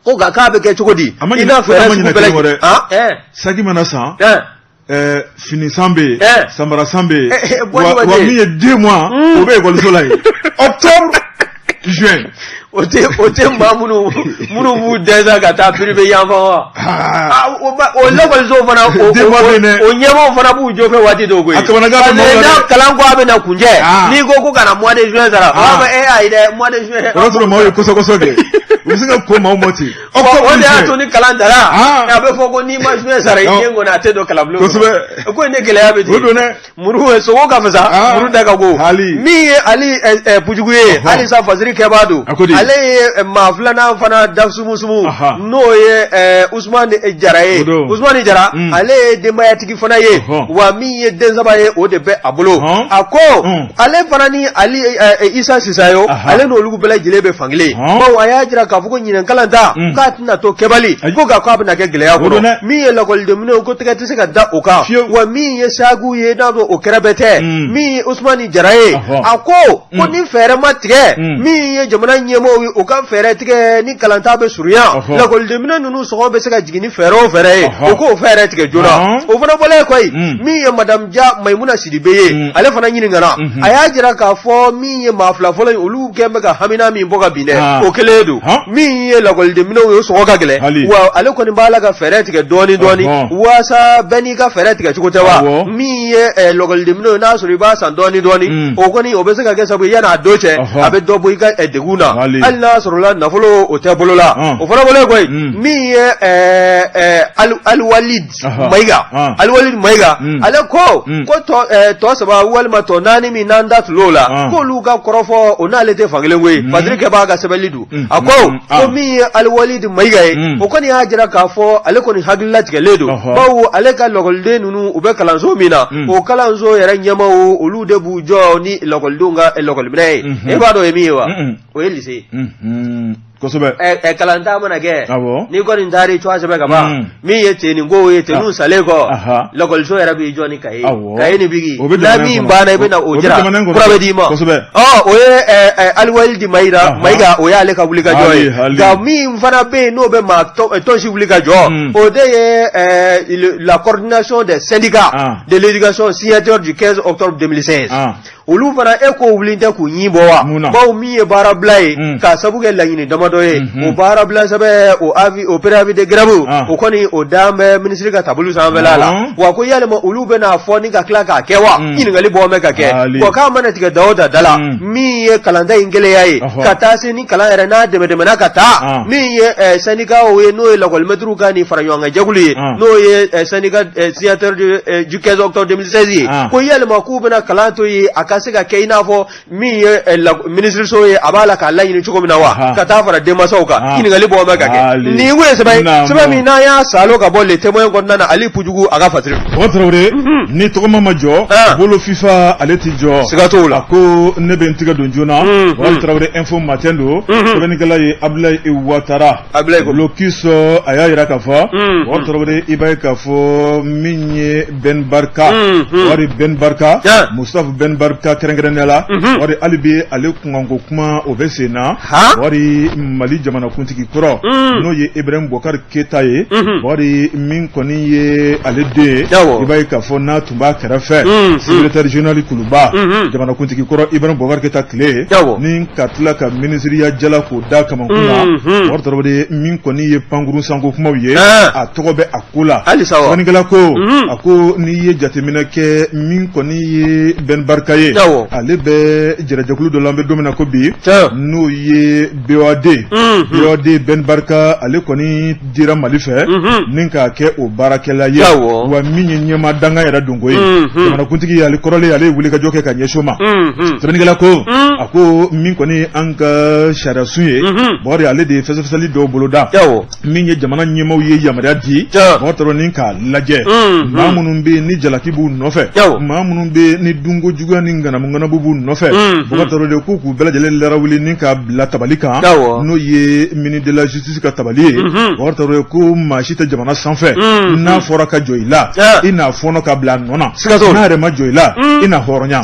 ko nka k'a bɛ kɛ cogo di i n'a fɛɛrɛ sugu bɛɛ lajɛlen saki mana san fini san bɛ yen samara san bɛ yen wa min ye 2 mois o bɛ ekɔliso la yen octobre juin o tɛ maa minnu b'u dɛsɛ ka taa privé yanfan wa o lakɔliso fana o ɲɛmaaw fana b'u jɔ fɛ waati dɔw koyi n'a kalan ko a bɛ na kuncɛ n'i ko ka na mois de juin sara u b'a fɔ e ayi dɛ mois de juin o y'a sɔrɔ maaw ye kɔsɔkɔsɔ kɛ u bɛ se ka ko maaw ma ten o de y'a to ni kalan tara a bɛ fɔ ko n'i ma juin sara i den kɔni a tɛ don kalanbulon kɔnɔ kosɛbɛ ko in de gɛlɛya bɛ ten o don dɛ muru sogo ka fisa muru da ka go min ye Ali Pujugu ye halisa fasiri kɛbaa don ale ye maa filanan fana da sumusumu n'o ye Usumani Jara ye Usumani Jara ale ye denbayatigi fana ye wa min ye den saba ye o de bɛ a bolo a ko ale fana ni Ali Isa Sisayo ale n'olu bɛɛ lajɛlen bɛ fankelen bawo a y'a jira k'a fɔ ko ɲinɛ kalanta k'a tɛna to kɛbali ko nka k'a bɛna kɛ gɛlɛya kɔnɔ min ye lakɔlidenminɛnw ko tɛgɛ tɛ se ka da o kan wa min ye sakiw ye n'a o kɛrɛbɛ tɛ min ye Usumani Jara ye a ko ko ni fɛɛrɛ ma tigɛ min ye jamana ɲɛmɔgɔw ye u ka fɛɛrɛ tigɛ ni kalanta bɛ surunya lakɔlidenminɛn ninnu sɔngɔ bɛ se ka jigin ni fɛɛrɛ o fɛɛrɛ ye u k'o fɛɛrɛ tigɛ joona o fana bɔlen kɔ yen min ye madame Ja Mayimuna Sidibe ye ale fana ɲininkara a y'a jira k'a fɔ min ye maa fila fɔlɔ ye olu kɛlen bɛ ka hamina min bɔ ka bin dɛ o kelen don min ye lakɔlidenminɛnw ye o sɔngɔ ka gɛlɛn wa ale kɔni b'a la ka fɛɛrɛ tigɛ dɔɔnin dɔɔnin waasa bɛɛ n'i ka fɛɛrɛ tigɛ cogo tɛ wa min ye lakɔlidenminɛnw ye n'a sɔrɔ i b'a san dɔɔnin dɔɔnin o kɔni o bɛ se ka kɛ sababu ye yanni a don cɛ a bɛ dɔ bɔ i ka degun na hali n'a sɔrɔla nafolo o tɛ bolo la o fana bɔlen kɔ yen min ye Aliwalid Mayiga Aliwalid Mayiga ale ko ko tɔ saba walima tɔ naani min n'an da tul'o la k'olu ka kɔrɔfɔ o n'ale tɛ fankelen koyi fasiri kɛbaa ka sɛbɛnni don a ko ko min ye Aliwalid Mayiga ye o kɔni y'a jira k'a fɔ ale kɔni hakililatigɛlen don bawo ale ka lakɔliden ninnu u bɛ kalanso min na o kalanso yɛrɛ ɲɛmaaw olu de b'u jɔ ni lakɔlidenw ka lakɔliminɛn ye e b'a dɔn o ye min ye wa o ye lycée ye kosɛbɛ kalanta mana kɛ n'i kɔni taara i tɔgɔ sɛbɛn ka ban mm. min ye tenue ko ye tenue salen kɔ lakɔliso yɛrɛ b'i jɔ ni kaye kaye ni biki n'a min banna i bɛ na o jira kura bɛ d'i ma ɔ o ye Aliwalidi Mayiga Mayiga o y'ale ka wuli ka jɔ ye nka min fana bɛ yen n'o bɛ maa tɔnsi wuli ka jɔ mm. o de ye la coordination des syndicats ah. de l'éducation signataire du 15 octobre 2016. Olu fana e ko wuli tɛ k'u ɲin bɔ wa? Bawo min ye baarabila ye hmm. k'a sabu kɛ laɲini damadɔ ye hmm. o baarabila sɛbɛn o avis o préavis de grève ah. o kɔni o dan bɛ minisiri ka tabulu sanfɛla la ah. Wa ko yalima olu bɛna a fɔ ni ka tila k'a kɛ wa? Hmm. Ɲininkali bɔ bɛ ka kɛ wa k'a mana tigɛ da o da da la min ye kalanta in gɛlɛya ye ka taa se ni kalan yɛrɛ n'a dɛmɛdɛmɛna ka taa ah. min ye syndicat ye n'o ye lakɔlimɛtiriw ka nin faraɲɔgɔnkan jɛkulu ye n'o ye syndicat signataire du 15 octobre 2016 ye ah. ko yalima k'u bɛna kalan to yen a ka se ka kɛ i n'a fɔ min ye eh, minisiriso ye a b'a la k'a laɲini cogo min na wa ka taa fara denmansaw kan ah. ɲininkali bɔ bɛ ka kɛ nin kun ye sɛbɛn ye sɛbɛn min n'an y'a saalo ka bɔ Le Témoin kɔnɔna na Ali Pujugu a ka fasiri. Bɔkari Tarawele mhm. ni tɔgɔma ma jɔ ah. bolo fifa ale ti jɔ. Siga t'o la. A ko ne bɛ n tigɛ don joona. Mhm. Bɔkari Tarawele Info Matin don. Mhm. Sɛbɛnnikɛla ye Abulayi Watara. Abulayi ko. Blocus a y'a jira k'a fɔ. Bɔkari Tarawele i b'a ye k'a fɔ min ye Ben Barka. Wari Ben Barka. Mustafa Ben Barka kɛrɛnkɛrɛnnenya la. Wari hali bi ale kunkanko kuma o bɛ sen na. Wari Mali jamanakuntigi kɔrɔ. N'o ye Ibrahim Boubacar Keita ye. Wari min kɔni ye ale den ye. I b'a ye k'a fɔ n'a tun b'a kɛrɛfɛ. Secrétaire général Kuluba. Jamanakuntigi kɔrɔ Ibrahim Boubacar Keita tile. Ni ka tila ka minisiriya jala k'o da kamankun na. Bɔkari Tarawele min kɔni ye pankurun sanko kumaw ye. A tɔgɔ bɛ a ko la. Halisa wa. Sɛbɛnnikɛla ko. A ko n'i ye jateminɛ kɛ min kɔni ye Ben Barka ye. Ale bɛ jɛrɛjɛkulu dɔ la an bɛ don min na ko bi. N'o ye BOAD. BOAD Ben Barka ale kɔni dira Mali fɛ. Ni k'a kɛ o baarakɛla ye. Wa min ye ɲɛmaa dankan yɛrɛ donko ye. Jamanakuntigi ale kɔrɔlen ale ye wulikajɔ kɛ ka ɲɛsin o ma. Sɛbɛnnikɛla ko. A ko min kɔni an ka sariyasun ye. Bɔkari ale de ye fɛsɛfɛsɛli dɔw boloda. Min ye jamana ɲɛmaaw ye yamaruya di Bɔkari Tarawele ni k'a lajɛ maa minnu bɛ yen ni jalaki b'u nɔfɛ maa minnu bɛ yen ni dunko juguya ni ŋanamuŋanamu b'u nɔfɛ Bɔkari Tarawele k'u k'u bɛɛ lajɛlen larawuli ni k'a bila tabali kan n'o ye ministre de la justice ka tabali ye Bɔkari Tarawele ko maa si tɛ jamana sanfɛ n'a fɔra ka jɔ i la i n'a fɔɔnɔ ka bila a nɔ na n'a yɛrɛ ma jɔ i la i na hɔrɔnya.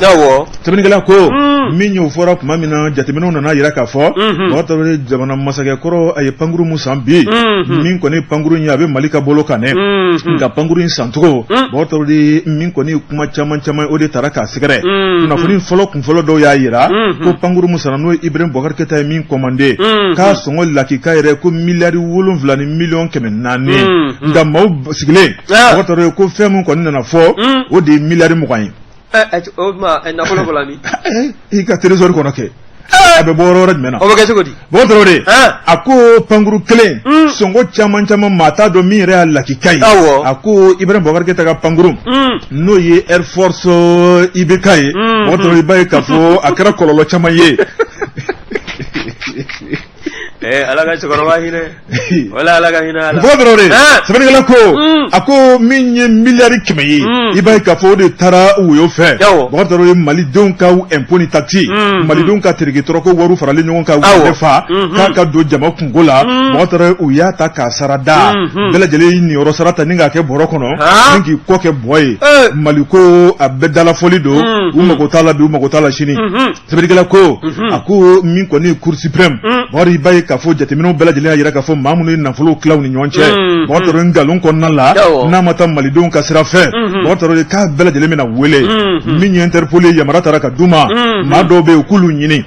Sɛbɛnnikɛla ko min y'o fɔra tuma min na jateminɛw nana jira k'a fɔ Bɔkari Tarawele jamana masakɛ kɔrɔ a ye pankuru min san bi min kɔni pankuru in ye a bɛ Mali ka bolo kan dɛ nka pankuru in sancogo Bɔkari Tarawele min kɔni kuma caman caman o de taara k'a sɛgɛrɛ kunnafoni fɔlɔ kunfɔlɔ dɔw y'a jira ko pankuru min sanna n'o ye Ibrahim Bɔkari Keyita ye min commandé k'a sɔngɔ lakika yɛrɛ ko miliyari 7 ni miliyɔn 400 nka maaw sigilen Bɔkari Tarawele ko fɛn min kɔni nana fɔ o de ye miliyari 20 ye. O tuma nafolo bɔra min? I ka trésor kɔnɔ kɛ a bɛ bɔ yɔrɔ wɛrɛ jumɛn na? O bɛ kɛ cogo di? Bɔkari Tarawele a ko pankuru kelen sɔngɔ caman caman maa t'a dɔn min yɛrɛ y'a lakika ye. Awɔ. A ko Ibrahim Bɔkari Keyita ka pankuru n'o ye Air Force IBK ye. Bɔkari Tarawele i b'a ye k'a fɔ a kɛra kɔlɔlɔ caman ye. Eh, ala ka cɛkɔrɔba hinɛ wala ala ka hinɛ a la. Bɔkari Tarawele sɛbɛnnikɛla ko a ko min ye miliyari 100 ye i b'a ye k'a fɔ o de taara woyo fɛ. Bɔkari Tarawele malidenw ka impôt ni taxe malidenw ka tereke tɔrɔkɔ wariw faralen ɲɔgɔn kan u de fa k'a ka don jama kunko la. Bɔkari Tarawele u y'a ta k'a sara da bɛɛ lajɛlen y'i niyɔrɔ sara ta ni k'a kɛ bɔrɔ kɔnɔ ni k'i kɔ kɛ bɔ ye. Mali ko a bɛɛ dalafɔli don, u mago t'a la bi, u mago t'a la sini. Sɛbɛnnikɛla ko a ko min kɔni ye Cour suprême Bɔkari i b'a ye k'a fɔ jateminɛw bɛɛ lajɛlen y'a jira k'a fɔ maa minnu ye nafolow tila u ni ɲɔgɔn cɛ Bɔkari Tarawele nkalon kɔnɔna la n'a ma taa malidenw ka sira fɛ Bɔkari Tarawele k'a bɛɛ lajɛlen bɛna wele min ye Interpol ye yamaruya taara ka d'u ma maa dɔw bɛ yen k'olu ɲini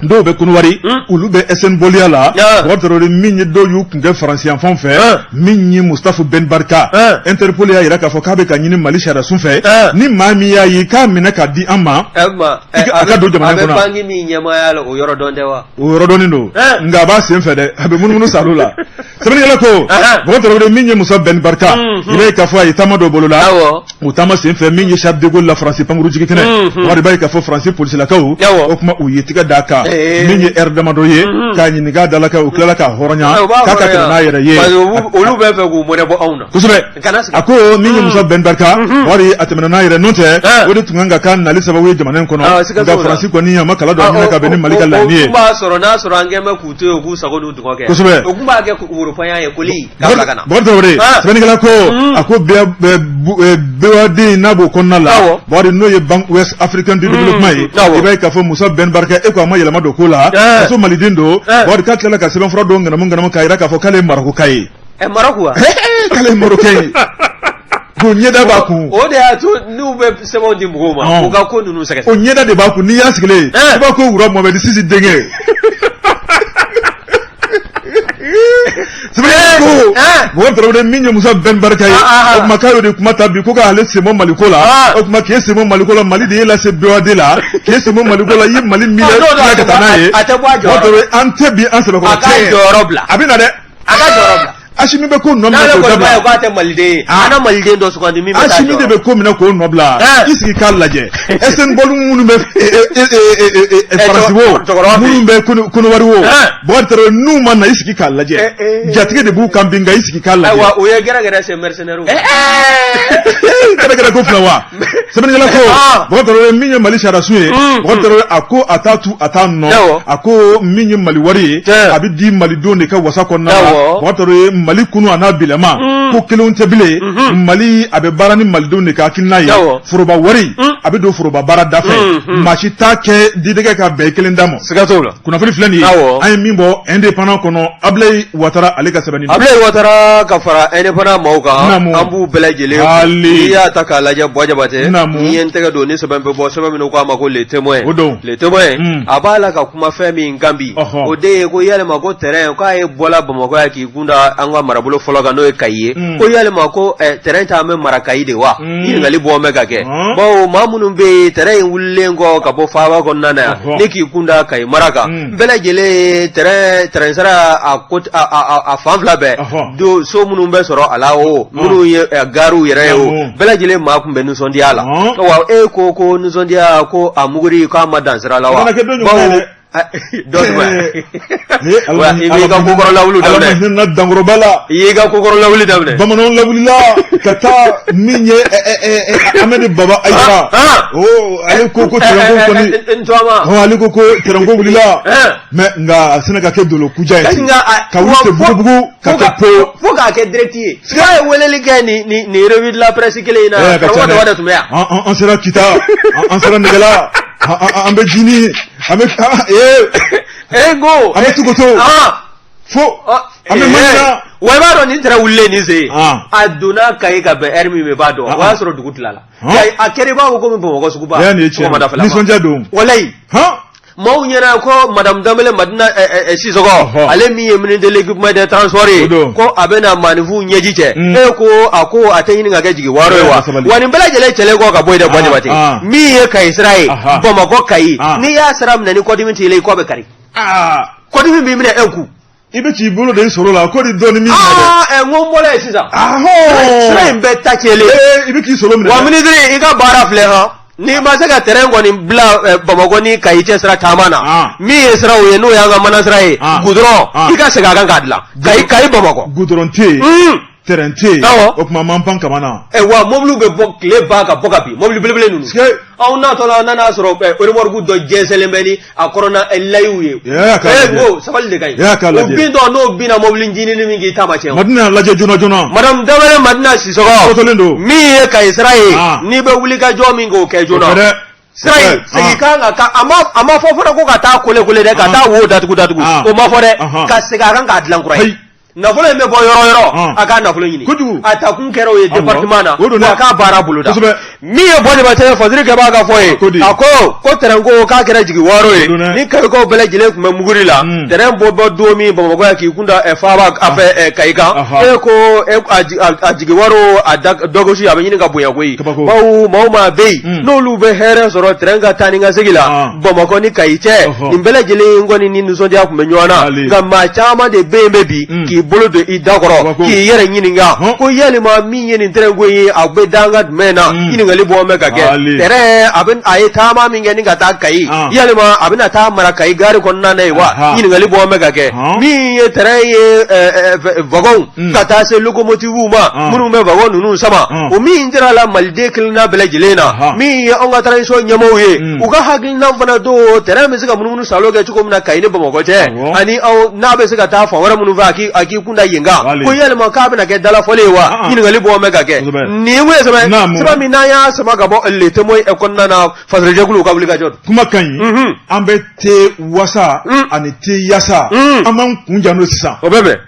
dɔw bɛ Kɔnɔwari olu bɛ SN-Bolia la Bɔkari Tarawele min ye dɔw y'u kun kɛ Faransi yanfan fɛ min ye Mustafa Ben Barka Interpol y'a jira k'a fɔ k'a bɛ ka ɲini Mali sariyasun fɛ ni maa min y'a ye k'a minɛ k'a di an ma a ka don jamana kɔnɔ a bɛ banki min ɲɛmaaya la o yɔrɔ dɔn tɛ wa o yɔrɔ dɔnnen don nka a b'a sen fɛ dɛ a bɛ munumunu salo la sɛbɛnnikɛla ko Bɔkari Tarawele min ye Musa Ben Barka i b'a ye k'a fɔ a ye taama dɔ boloda o taama sen fɛ min ye Charles de Gaulle la Faransi pankuru jigin kɛnɛ Bɔkari i b'a ye k'a fɔ Faransi polisilakaw o tuma u ye tigɛ d'a kan min ye heure damadɔ ye k'a ɲininka a dala kan u tilala k'a hɔrɔnya k'a ka tɛmɛ n'a yɛrɛ ye olu bɛ fɛ k'u mɔnɛ bɔ anw na kosɛbɛ a ko min ye Musa Ben Barka Bɔkari a tɛmɛna n'a yɛrɛ n'o tɛ o de tun kan ka k'a nali sababu ye jamana in kɔnɔ nka Faransi kɔni a ma kala don a ɲin na ka bɛn ni Mali ka laɲini ye. O tun b'a sɔrɔ n'a sɔrɔ an kɛn bɛ k'u to yen u k'u sago n'u dungɔ kɛ. Kosɛbɛ. O tun b'a kɛ worofanya ye koli k'a bila ka na. Bɔkari Tarawele sɛbɛnnikɛla ko a ko BOAD n'a b'o kɔnɔna la Bɔkari n'o ye Banque Ouest Africaine de Développement ye i b'a ye k'a fɔ Musa Ben Barka e ko a ma yɛlɛma don ko la faso maliden don Bɔkari k'a tilala ka sɛbɛnfura dɔ ŋanamu ŋanamu k'a jira k'a fɔ k'ale ye Marɔkuka ye. Ɛ Maroc wa? K'ale ye Marocain ye. Bon ɲɛda b'a kun. O de y'a to n'u bɛ sɛbɛnw di mɔgɔw ma, u ka ko ninnu sɛgɛsɛgɛ. O ɲɛda de b'a kun, n'i y'a sigilen ye, i b'a ko wura Mohamɛdi Sisi denkɛ. Sɛbɛnnikɛla ko Bubakari Tarawele min ye Musa Ben Barka ye, o tuma k'a y'o de kuma ta bi ko k'ale sen bɔ Maliko la, o tuma k'e sen bɔ Maliko la, Mali de y'e lase BOAD la, k'e sen bɔ Maliko la, i ye Mali minɛ ka taa n'a ye. A tɛ bɔ a jɔyɔrɔ la. An tɛ bi an sɛbɛkɔrɔ A k'a jɔyɔrɔ bila. A bɛ na dɛ. A k'a jɔyɔrɔ bila. Asimi bɛ ko nɔ minɛ k'o dabila. N'ale kɔni k'a tɛ maliden ye, an na maliden dɔ sugandi min bɛ taa Asimi de bɛ ko minɛ k'o nɔ bila. I sigi k'a lajɛ. SN Bɔlu minnu bɛ Faransi wo, minnu bɛ Kɔnɔwari wo, Bubakari Tarawele n'u ma na i sigi k'a lajɛ. Jatigɛ de b'u kan bi nka i sigi k'a lajɛ. Ayiwa o ye gɛrɛgɛrɛ se mercenaires. Gɛrɛgɛrɛ ko filɛ wa. Sɛbɛnnikɛla ko Bubakari Tarawele min ye Mali sariyasun ye, Bubakari Tarawele a ko a t'a tu a t'a nɔ, a ko min ye Mali wari ye, a bɛ di malidenw de ka wasa kɔnɔna la. Bubakari Tarawele Mali kunu a n'a bilama ko kelenw tɛ bilen, Mali a bɛ baara ni malidenw de ka hakilina ye, foroba wari a bɛ don foroba baara da fɛ, maa si t'a kɛ didɛgɛ ka bɛn i kelen da ma. Siga t'o la. Kunnafoni filɛ nin ye, an ye min bɔ Indépendant kɔnɔ, Abulayi Watara ale ka sɛbɛnni don. Abulayi Watara ka fara Indépendant maaw kan, an b'u bɛɛ lajɛlen fo. N'i y'a ta k'a lajɛ Buwa Jabatɛ, n'i ye n tɛgɛ don ni sɛbɛn bɛ bɔ, sɛbɛn min n'u k'a ma ko Le Témoin, o don, Le Témoin a b'a la ka kuma fɛn min kan bi, o de ye ko yalima ko tɛrɛn k'a ye bɔla Bamakɔ yan k'i kun da an ka marabolo fɔlɔ kan n'o ye Kayi ye, ko yalima ko tɛrɛn t'an bɛ mara Kayi de wa? Ɲininkali bɔ bɛ ka kɛ bawo maa minnu bɛ yen tɛrɛn in wulilen kɔ ka bɔ faaba kɔnɔna na yan ni k'i kun da Kayi mara kan, bɛɛ lajɛlen tɛrɛn sira a fan fila bɛɛ don so minnu bɛ sɔrɔ a la o minnu ye gariw yɛrɛ ye o bɛɛ lajɛlen maa tun bɛ nisɔndiya la. Wa e ko ko nisɔndiya ko a muguri k'a ma dan sira la wa? Dɔ i b'i ka kokɔrɔ lawuli daminɛ. Ala ma dankɔrɔba la. I y'i ka kokɔrɔ lawuli daminɛ. Bamananw lawulila ka taa min ye Amedi Baba Ayidara. O ale ko ko tɛrɛnko kɔni. N ale ko ko tɛrɛnko wulila. Mais nka a sina ka kɛ dolo kuja ye. Ka wuli ten bugubugu ka kɛ po. Fo k'a kɛ direct ye. K'a ye weleli kɛ nin nin nin revue de la presse kelen in na. Karamɔgɔ Daba de tun bɛ yan. An sera Kita, an sera Nɛgɛla. An bɛ jini an bɛ ee ko an bɛ Tukoto fo an bɛ Manina. Wa i b'a dɔn nin tɛrɛn wulilen nin sen a donna Kayi ka bɛn heure min ma i b'a dɔn o y'a sɔrɔ dugu tilala a kɛra i b'a fɔ komi Bamakɔ suguba sɔgɔmada fɛ nisɔndiya don walayi maaw ɲɛna ko madame Danbele Madina Sisɔkɔ ale min ye ministre de l'équipement et des transports ye ko a bɛna maaninfinw ɲɛji cɛ e ko a ko a tɛ ɲini ka kɛ jigi waaro ye wa wa nin bɛɛ lajɛlen cɛlen kɔ ka bɔ yen dɛ Buwa Jabate min ye Kayi sira ye Bamakɔ Kayi n'i y'a sira minɛ ni kɔdimi t'i la i kɔ bɛ kari kɔdimi b'i minɛ un coup i bɛ k'i bolo de sɔrɔ la ko ni dɔɔni min aa n ko n bɔra yen sisan sira in bɛɛ ta tiɲɛlen i bɛ k'i solo minɛ wa minisiri i ka baara filɛ han n'i ma se ka tɛrɛn kɔni bila Bamakɔ ni Kayi cɛ sira taama na min ye siraw ye n'o y'an ka mana sira ye gudɔrɔn i ka segin a kan k'a dilan Kayi Kayi Bamakɔ gudɔrɔn tɛ yen tɛrɛn tɛ yen o tuma m'an pan kama na wa mɔbiliw bɛ bɔ tile ban ka bɔ ka bin mɔbili belebele ninnu anw natɔ la nan'a sɔrɔ remorque dɔ jɛnsɛnlen bɛ ni a kɔrɔna layiw ye ko sabali de ka ɲi o bintɔ n'o binna mɔbili ncinin min k'i ta ma tiɲɛ Madina lajɛ joona joona madame Danbele Madina Sisɔkɔ kɔtɔlen don min ye Kayi sira ye n'i bɛ wuli ka jɔ min k'o kɛ joona sira in segin kan ka a ma fɔ fana ko ka taa kole kole dɛ ka taa wo datugu datugu o ma fɔ dɛ ka segin a kan k'a dilan kura ye nafolo in bɛ bɔ yɔrɔ yɔrɔ a k'a nafolo ɲini kojugu a takun kɛra o ye département na wa a k'a baara boloda min ye Buwa Jabatɛ Fasiri Kɛba ka fɔ ye a ko ko tɛrɛn ko k'a kɛra jigi waaro ye ni Kayikaw bɛɛ lajɛlen tun bɛ muguri la tɛrɛn bɔ bɔ don min Bamakɔ yan k'i kun da faaba a fɛ Kayi kan e ko a jigi waaro a dɔgosi a bɛ ɲini ka bonya koyi bawo maa o maa bɛ yen n'olu bɛ hɛrɛ sɔrɔ tɛrɛn ka taa ni ka segin la Bamakɔ ni Kayi cɛ nin bɛɛ lajɛlen kɔni ni nisɔndiya tun bɛ ɲɔgɔn na nka maa caman de bɛ yen bɛ bi k'i bolo don i da kɔrɔ k'i yɛrɛ ɲininka ko yalima min ye nin tɛrɛn ko ye a bɛ danga jumɛn na ɲininkali bɔ bɛ ka kɛ tɛrɛn a bɛ a ye taama min kɛ ni ka taa Kayi yalima a bɛna taa mara Kayi gari kɔnɔna na yen wa ɲininkali bɔ bɛ ka kɛ min ye tɛrɛn ye wagon ka taa se locomotivew ma minnu bɛ wagon ninnu sama o min jira la maliden kelenna bɛɛ lajɛlen na min ye anw ka transition ɲɛmɔgɔw ye u ka hakilina fana don tɛrɛn bɛ se ka munumunu salo kɛ cogo min na Kayi ni Bamakɔ cɛ ani aw n'a bɛ se ka taa fan wɛrɛ minnu fɛ a k'i kun da yen kan ko yalima k'a bɛna kɛ dalafɔli ye wa ɲininkali bɔ bɛ ka kɛ nin ye sɛbɛn sɛbɛn min n'an y'a sama ka bɔ Le Témoin kɔnɔna na fasirijɛkulu ka wulikajɔ don. Kuma ka ɲi an bɛ te wasa ani te yasa an b'an kun ja n'o sisan o bɛ bɛn.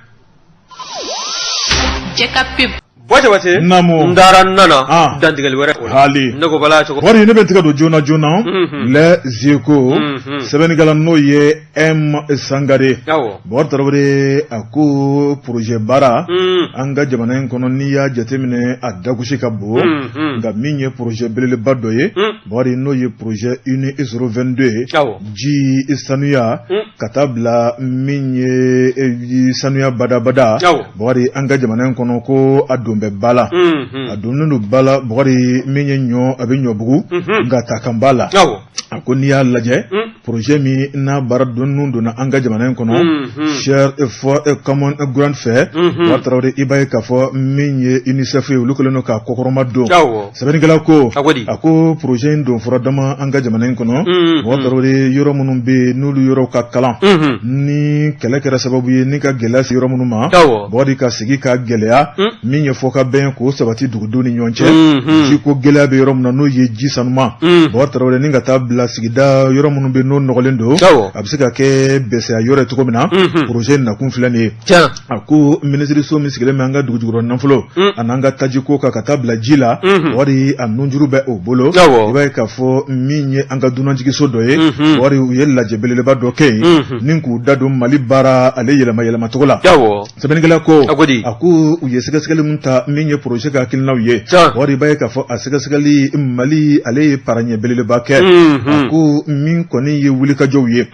Jɛ ka pub. Bɔ Jabate Naamu. n taara n nana Ah. dantigɛli wɛrɛ o la Hali. ne ko bala cogo Wari ne bɛ n tɛgɛ don joona joona Mhm. Les Échos Mhm. sɛbɛnnikɛla n'o ye M Sangare awɔ Bɔkari Tarawele a ko projet baara Mm. an ka jamana in kɔnɔ n'i y'a jateminɛ a dagosi ka bon Mhm. nka min ye projet belebeleba dɔ ye Mm. Bɔkari n'o ye projet UNI 022 ye awɔ ji sanuya Mm. ka taa bila min ye eh, sanuya badabada Awɔ. Bɔkari an ka jamana in kɔnɔ ko a don bɛ ba la Mhm. a donnen don ba la Bɔkari min ye ɲɔ a bɛ ɲɔbugu Mhm. nka ta kan b'a la awɔ a ko n'i y'a lajɛ Mm. projet min n'a baara donni donna an ka jamana in kɔnɔ Mhm. Share for Common Ground fɛ Mhm. Bɔkari Tarawele i b'a ye k'a fɔ min ye UNICEF ye olu kɛlen don k'a kɔkɔrɔma don awɔ sɛbɛnnikɛla ko A ko di? a ko projet in don fura dama an ka jamana in kɔnɔ Mhm. Bɔkari Tarawele yɔrɔ minnu bɛ yen n'olu yɔrɔw ka kalan Mhm. ni kɛlɛ kɛra sababu ye ni ka gɛlɛya se yɔrɔ minnu ma Awɔ. Bɔkari ka sigi ka gɛlɛya Mm. min ye fɔ ka bɛn k'o sabati dugudenw ni ɲɔgɔn cɛ Mhm. jiko gɛlɛya bɛ yɔrɔ min na n'o ye ji sanuman Mm. Bɔkari Tarawele ni ka taa bila sigida yɔrɔ minnu bɛ n'o nɔgɔlen don Awɔ. a bɛ se ka kɛ bɛsɛya yɔrɔ ye cogo min na Mhm. projet nakun filɛ nin ye tiɲɛ a ko minisiriso min sigilen bɛ an ka dugujukɔrɔ nafolo Mm. a n'an ka tajiko kan ka taa bila ji la Mhm. wari a nunjuru bɛ o bolo Awɔ. i b'a ye k'a fɔ min ye an ka dunanjigiso dɔ ye Mhm. wari u ye lajɛ belebeleba dɔ kɛ yen Mhm. ni k'u da don Mali baara ale yɛlɛma yɛlɛmacogo la awɔ sɛbɛnnikɛla ko A ko di? a ko u ye sɛgɛsɛgɛli min ta min ye projet ka hakilinaw ye Tiɲɛ. wari i b'a ye k'a fɔ a sɛgɛsɛgɛli Mali ale ye paraɲɛ belebeleba kɛ Mhm. a ko min kɔni ye wulikajɔw ye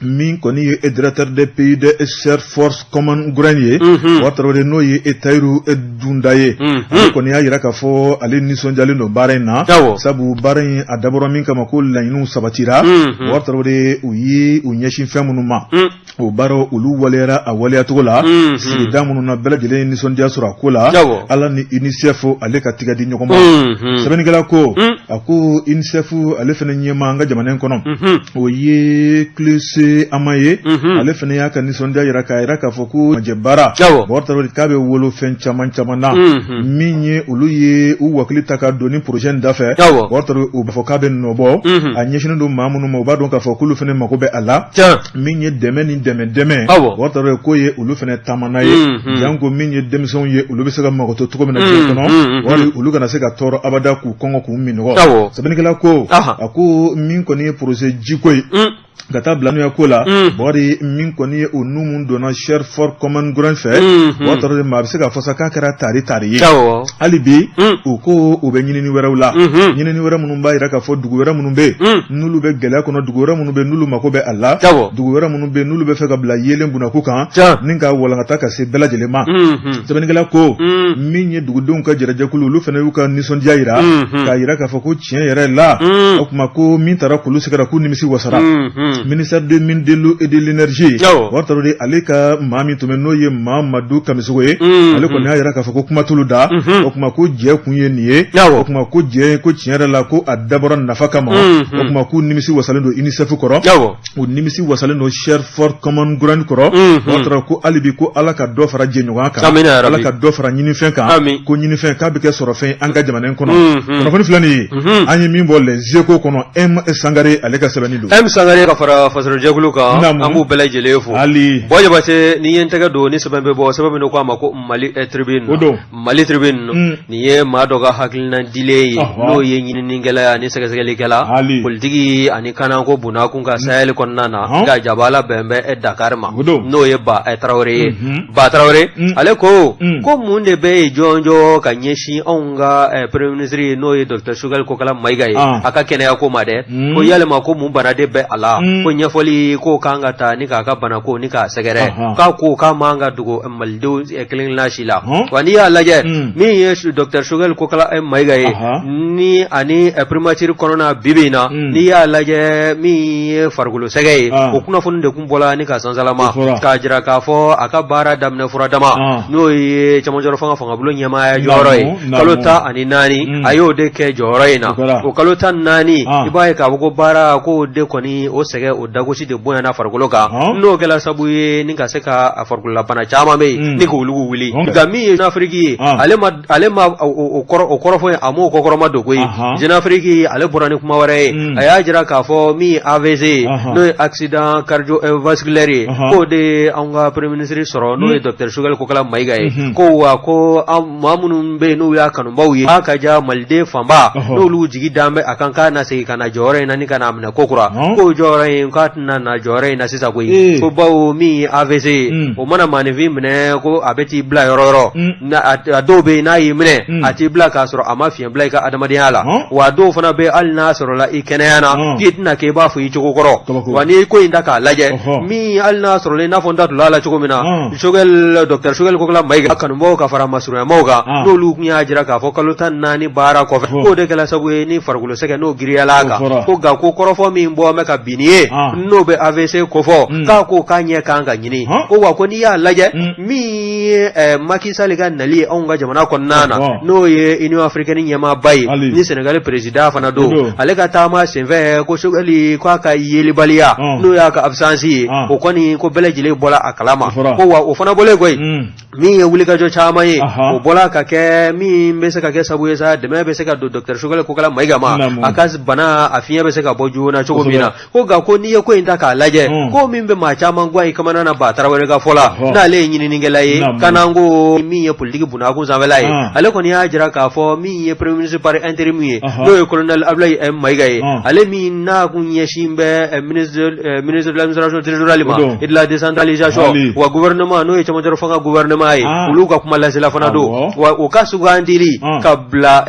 min kɔni ye directeur de pays de Share for Common Ground ye Mhm. Bɔkari Tarawele n'o ye Tayiru Dunda ye Mhm. ale kɔni y'a jira k'a fɔ ale nisɔndiyalen don baara in na Awɔ. sabu baara in a dabɔra min kama ko laɲiniw sabatira Mhm. Bɔkari Tarawele u ye u ɲɛsin fɛn minnu ma Mm. o baara olu waleyara a waleyacogo la Mhm. sigida minnu na bɛɛ lajɛlen ye nisɔndiya sɔrɔ a ko la Awɔ. ala ni UNICEF ale ka tigɛ di ɲɔgɔn ma Mhm. sɛbɛnnikɛla ko Mm. a ko UNICEF ale fana ɲɛmaa an ka jamana in kɔnɔ Mhm. o ye Clese Ama ye Mhm. ale fana y'a ka nisɔndiya jira k'a jira k'a fɔ ko majɛ baara Awɔ. Bɔkari Tarawele k'a bɛ wolo fɛn caman caman na Mhm. min ye olu ye u wakili ta ka don ni projet in dafɛ Awɔ. Bɔkari Tarawele u b'a fɔ k'a bɛ nɔbɔ Mhm. a ɲɛsinnen don maa minnu ma u b'a dɔn k'a fɔ k'olu fana mago bɛ a la tiɲɛ min ye dɛmɛ ni dɛmɛ dɛmɛ Awɔ. Bɔkari Tarawele k'o ye olu fana taamana ye Mhm. janko min ye denmisɛnw ye olu bɛ se ka magoto cogo min na diɲɛ Mhm, kɔnɔ mhm. wali olu kana se ka tɔɔrɔ abada k'u kɔngɔ k'u minnɔgɔ Awɔ. sɛbɛnnikɛla ko Aha. a ko min kɔni ye projet jiko ye Mm. ka taa bila n'o ko la Mm. Bɔkari min kɔni ye o nu mun donna Share for Common Ground fɛ Mhm. Bɔkari Tarawele maa bɛ se k'a fɔ sa k'a kɛra tari tari ye awɔ hali bi Mm. u ko u bɛ ɲinini wɛrɛw la Mhm. ɲinini wɛrɛ minnu b'a jira k'a fɔ dugu wɛrɛ minnu bɛ yen Mm. n'olu bɛ gɛlɛya kɔnɔ dugu wɛrɛ minnu bɛ yen n'olu mako bɛ a la Awɔ. dugu wɛrɛ minnu bɛ yen n'olu bɛ fɛ ka bila yeelen bunakun kan Tiɲɛ. ni ka walankata ka se bɛɛ lajɛlen ma Mhm. sɛbɛnnikɛla ko Mm. min ye dugudenw ka jɛrɛjɛkulu olu fana y'u ka nisɔndiya jira Mhm. k'a jira k'a fɔ ko tiɲɛ yɛrɛ la Mm. o tuma ko min taara k'olu sɛgɛrɛ k'u nimisi wasara Mhm. ministère de mine de l'eau et de l'énergie Awɔ. Bɔkari Tarawele ale ka maa min tun bɛ n'o ye Mamadu Kamisogo ye Mhm. ale kɔni y'a jira k'a fɔ ko kuma t'olu da Mhm. o tuma ko jɛ kun ye nin ye Awɔ. o tuma ko jɛ ko tiɲɛ yɛrɛ la ko a dabɔra nafa kama Mhm. o tuma k'u nimisi wasalen don UNICEF kɔrɔ awɔ u nimisi wasalen don Share for Common Ground kɔrɔ Mhm. Bɔkari Tarawele ko hali bi ko Ala ka dɔ fara jɛɲɔgɔnya kan Amina ya Ala Rabbi. ka dɔ fara ɲinifɛn kan Amin. ko ɲinifɛn k'a bɛ kɛ sɔrɔfɛn ye an ka jamana in kɔnɔ Mhm. kunnafoni filɛ nin ye Mhm. an ye min bɔ Les Échos kɔnɔ M Sangare ale ka sɛbɛnni don M Sangare ka fara fasojɛkulu kan Naamu. an b'u bɛɛ lajɛlen fo hali Bɔ Jabate ni ye n tɛgɛ don ni sɛbɛn bɛ bɔ sɛbɛn min ko a ma ko Mali Tribune O don. Mali Tribune Mm. nin ye maa dɔ ka hakilina dilen ye Ɔhɔ. n'o ye ɲininikɛla ani sɛgɛsɛgɛlikɛla Hali. politiki ani kanako bunakun kan Sahel kɔnɔna na Ɔhɔn. nka jabala bɛn bɛ Dakar ma O don. n'o ye Ba Tarawele ye Mhm. Ba Tarawele Mm. ale ko Mm. ko mun de bɛ yen jɔnjɔn ka ɲɛsin anw ka premier ministre n'o ye docteur Choguel Kokala Mayiga ye Ah. a ka kɛnɛya ko ma dɛ Mm. ko yalima ko mun bana de bɛ a la Mm. ko ɲɛfɔli ko kan ka ta ni k'a ka banako ni k'a sɛgɛrɛ Ɔhɔn. k'a ko k'a man ka dogo malidenw kelen-kelenna si la Ɔhɔn. wa n'i y'a lajɛ Mm. min ye docteur Choguel Kokala Mayiga ye Ɔhɔn. ni ani primature kɔnɔna bi bi in na Mm. n'i y'a lajɛ min ye farikolo sɛgɛ ye Ah. o kunnafoni de kun bɔla ni ka sansalama O fɔra. k'a jira k'a fɔ a ka baara daminɛ fura dama Ah. n'o ye cɛmancɛrɔ fanga fangabulon ɲɛmaaya jɔyɔrɔ ye Naamu, naamu. kalo 14 Mm. a y'o de kɛ jɔyɔrɔ in na O kɛra. o kalo 14 Ah. i b'a ye k'a fɔ ko baara k'o de kɔni o sɛgɛn o dagosi de bonyana farikolo kan, n'o kɛla sabu ye ni ka se ka a farikololabana caman bɛ yen ni k'olu wuli. Nka min ye Jeune Afrique ye, ale ma o kɔrɔfɔ ye, a m'o kɔkɔrɔma don koyi. Jeune Afrique ale bɔra ni kuma wɛrɛ ye, a y'a jira k'a fɔ min ye AVC ye, n'o ye accident cardiovasculaire ye, k'o de ye anw ka premier ministre sɔrɔ, n'o ye docteur Choguel Kokala Mayiga ye. Ko wa ko maa minnu bɛ yen n'u y'a kanubaw ye, a ka ja maliden fanba n'olu jigi dan bɛ a kan k'a na segin ka na jɔyɔrɔ in na ni ka n'a minɛ ko kura, k'o jɔyɔrɔ in k'a tɛna na jɔyɔrɔ in na sisan koyi. Ko bawo min ye AVC ye, o mana maaninfin minɛ, ko a bɛ t'i bila yɔrɔ yɔrɔ, a dɔw bɛ yen n'a y'i minɛ, a t'i bila k'a sɔrɔ a ma fiɲɛ bila i ka adamadenya la. Wa dɔw fana bɛ, hali n'a sɔrɔla i kɛnɛya na, k'i tɛna kɛ i b'a fɔ i cogo kɔrɔ. Wa n'i ye ko in ta k'a lajɛ, min hali n'a sɔrɔla i n'a fɔ n da tun la cogo min na, Choguel, docteur Choguel Kokala Mayiga kanubaw ka fara masurunyamaw kan, n'olu tun y'a jira k'a fɔ kalo 14 baara kɔfɛ, k'o de kɛla sababu ye ni farikolo sɛgɛn n'o giriyala a kan. Ko nka ko kɔrɔfɔ min bɔ bɛ ka bin ye, n'o bɛ AVC kofɔ, k'a ko k'a ɲɛ kan ka ɲini. Ko wa ko n'i y'a lajɛ, min ye Macky Sall ka nali ye anw ka jamana kɔnɔna na, n'o ye Union africaine ɲɛmaaba ye ni Sénégal président fana don, ale ka taama senfɛ, ko Choguel k'a ka yelibaliya, n'o y'a ka absence ye, o kɔni ko bɛɛ lajɛlen bɔra a kalama. Ko wa o fana bɔlen koyi, min ye wulikajɔ caman ye, o bɔra ka kɛ min bɛ se ka kɛ sabu ye sa, dɛmɛ bɛ se ka don docteur Choguel Kokala Mayiga ma, a ka bana a fiɲɛ bɛ se ka bɔ joona cogo min na. Ko nka ko n'i ye ko in ta k'a lajɛ, ko min bɛ maa caman gwan i kamana na, Ba Tarawele ka fɔ la, n'ale ye ɲininikɛla ye, kananko min ye politiki bunakun sanfɛla ye, ale kɔni y'a jira k'a fɔ min ye premier ministre par intérim ye, n'o ye colonel Abdoulaye Mayiga ye, ale min n'a kun ɲɛsin bɛ ministre de l'administration territoriale ma et de la décentralisation, wa gouvernement n'o ye cɛmancɛ fanga gouvernement ye, olu ka kuma lasela fana don. Wa o ka sugandili ka bila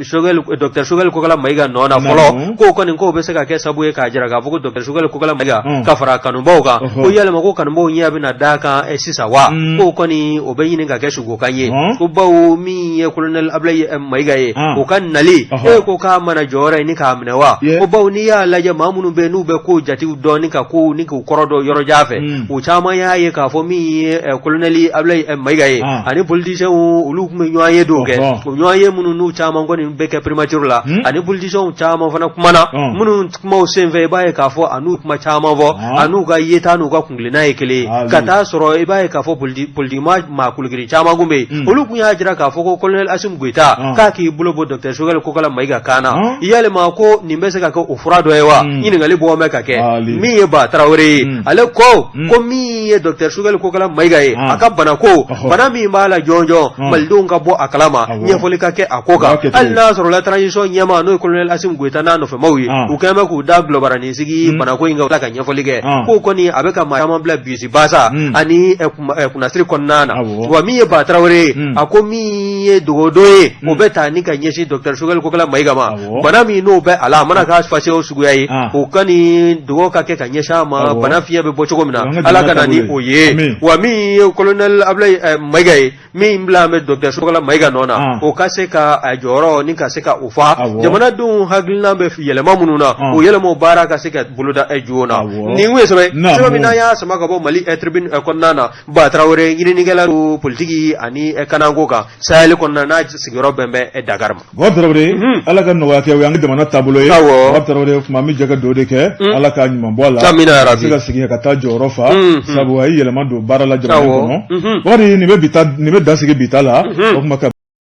Choguel, docteur Choguel Kokala Mayiga nɔ na fɔlɔ, k'o kɔni k'o bɛ se ka kɛ sabu ye k'a jira k'a fɔ ko docteur Choguel Kokala Mayiga ka fara kanubaw kan, ko yalima ko kanubaw ɲɛ bɛna d'a kan sisan wa? K'o kɔni o bɛ ɲini ka kɛ sugokan ye. Ko bawo min ye colonel Abdoulaye Mayiga ye, o ka nali, e ko k'a mana jɔyɔrɔ in ni k'a minɛ wa? Ko bawo n'i y'a lajɛ, maa minnu bɛ n'u bɛ ko jatew dɔn ni ka kow ni k'u kɔrɔ dɔn yɔrɔ jan fɛ, u caman y'a ye k'a fɔ min ye colonel Abdoulaye Mayiga ye ani politiciens, olu tun bɛ ɲɔgɔn ye dɔw kɛ, o ɲɔgɔn ye minnu n'u caman kɔni bɛ kɛ primature la, ani politiciens caman fana kumana, minnu kumaw senfɛ i b'a ye k'a fɔ a n'u kuma caman fɔ, a n'u ka yeta n'u ka kuntilenna ye kelen ye. Ka taa sɔrɔ i b'a ye k'a fɔ politikima maa kologiri caman kun bɛ yen, olu kun y'a jira k'a fɔ ko colonel Assimi Goïta k'a k'i bolo bɔ docteur Choguel Kokala Mayiga kan na. Yalima ko nin bɛ se ka kɛ o fura dɔ ye wa? Ɲininkali bɔ bɛ ka kɛ. Min ye Ba Tarawele ye, ale ko ko min ye docteur Choguel Kokala Mayiga ye, a ka bana ko, bana min b'a la jɔnjɔn, malidenw ka bɔ a kalama, ɲɛfɔli ka kɛ a ko kan, hali n'a sɔrɔla transition ɲɛmaa n'o ye colonel Assimi Goïta n'a nɔfɛmaw ye, u kɛlen bɛ k'u da gulɔbaranin sigi banako in kan ka ɲɛfɔli kɛ. K'o kɔni a bɛ ka maa caman bila bisi basa ani kunnasiri kɔnɔna na. Wa min ye Ba Tarawele ye, a ko min ye dogodon ye, o bɛ taa ni ka ɲɛsin docteur Choguel Kokala Mayiga ma, bana min n'o bɛ a la, a mana k'a fasiya suguya ye, o kɔni dugawu ka kɛ ka ɲɛsin a ma, bana fiɲɛ bɛ bɔ cogo min na, Ala ka na ni o ye. Wa min ye colonel Abdoulaye Mayiga ye, min bila bɛ docteur Choguel Mayiga nɔ na, o ka se ka a jɔyɔrɔ ni ka se ka o fa, jamanadenw hakilina bɛ yɛlɛma minnu na, o yɛlɛma baara ka se ka boloda joona. Nin ye sɛbɛn sɛbɛn min n'an y'a sama ka bɔ Mali Tribune kɔnɔna na. Ba Tarawele, ɲininikɛla don politiki ani kananko kan Sahel kɔnɔna, n'a sigiyɔrɔ bɛn bɛ Dakar ma. Baba Tarawele, Ala ka nɔgɔya kɛ, o y'an ka jamana taabolo ye. Baba Tarawele, kuma an bɛ jɛ ka dugawu de kɛ, Ala ka ɲuman bɔ a la. Amina yarabi. Se ka segin ka taa jɔyɔrɔ fa, sabu a ye yɛlɛma don baara la jamana kɔnɔ. Bakari, nin bɛ bi ta, nin bɛ dan sigi bi ta la. O kuma ka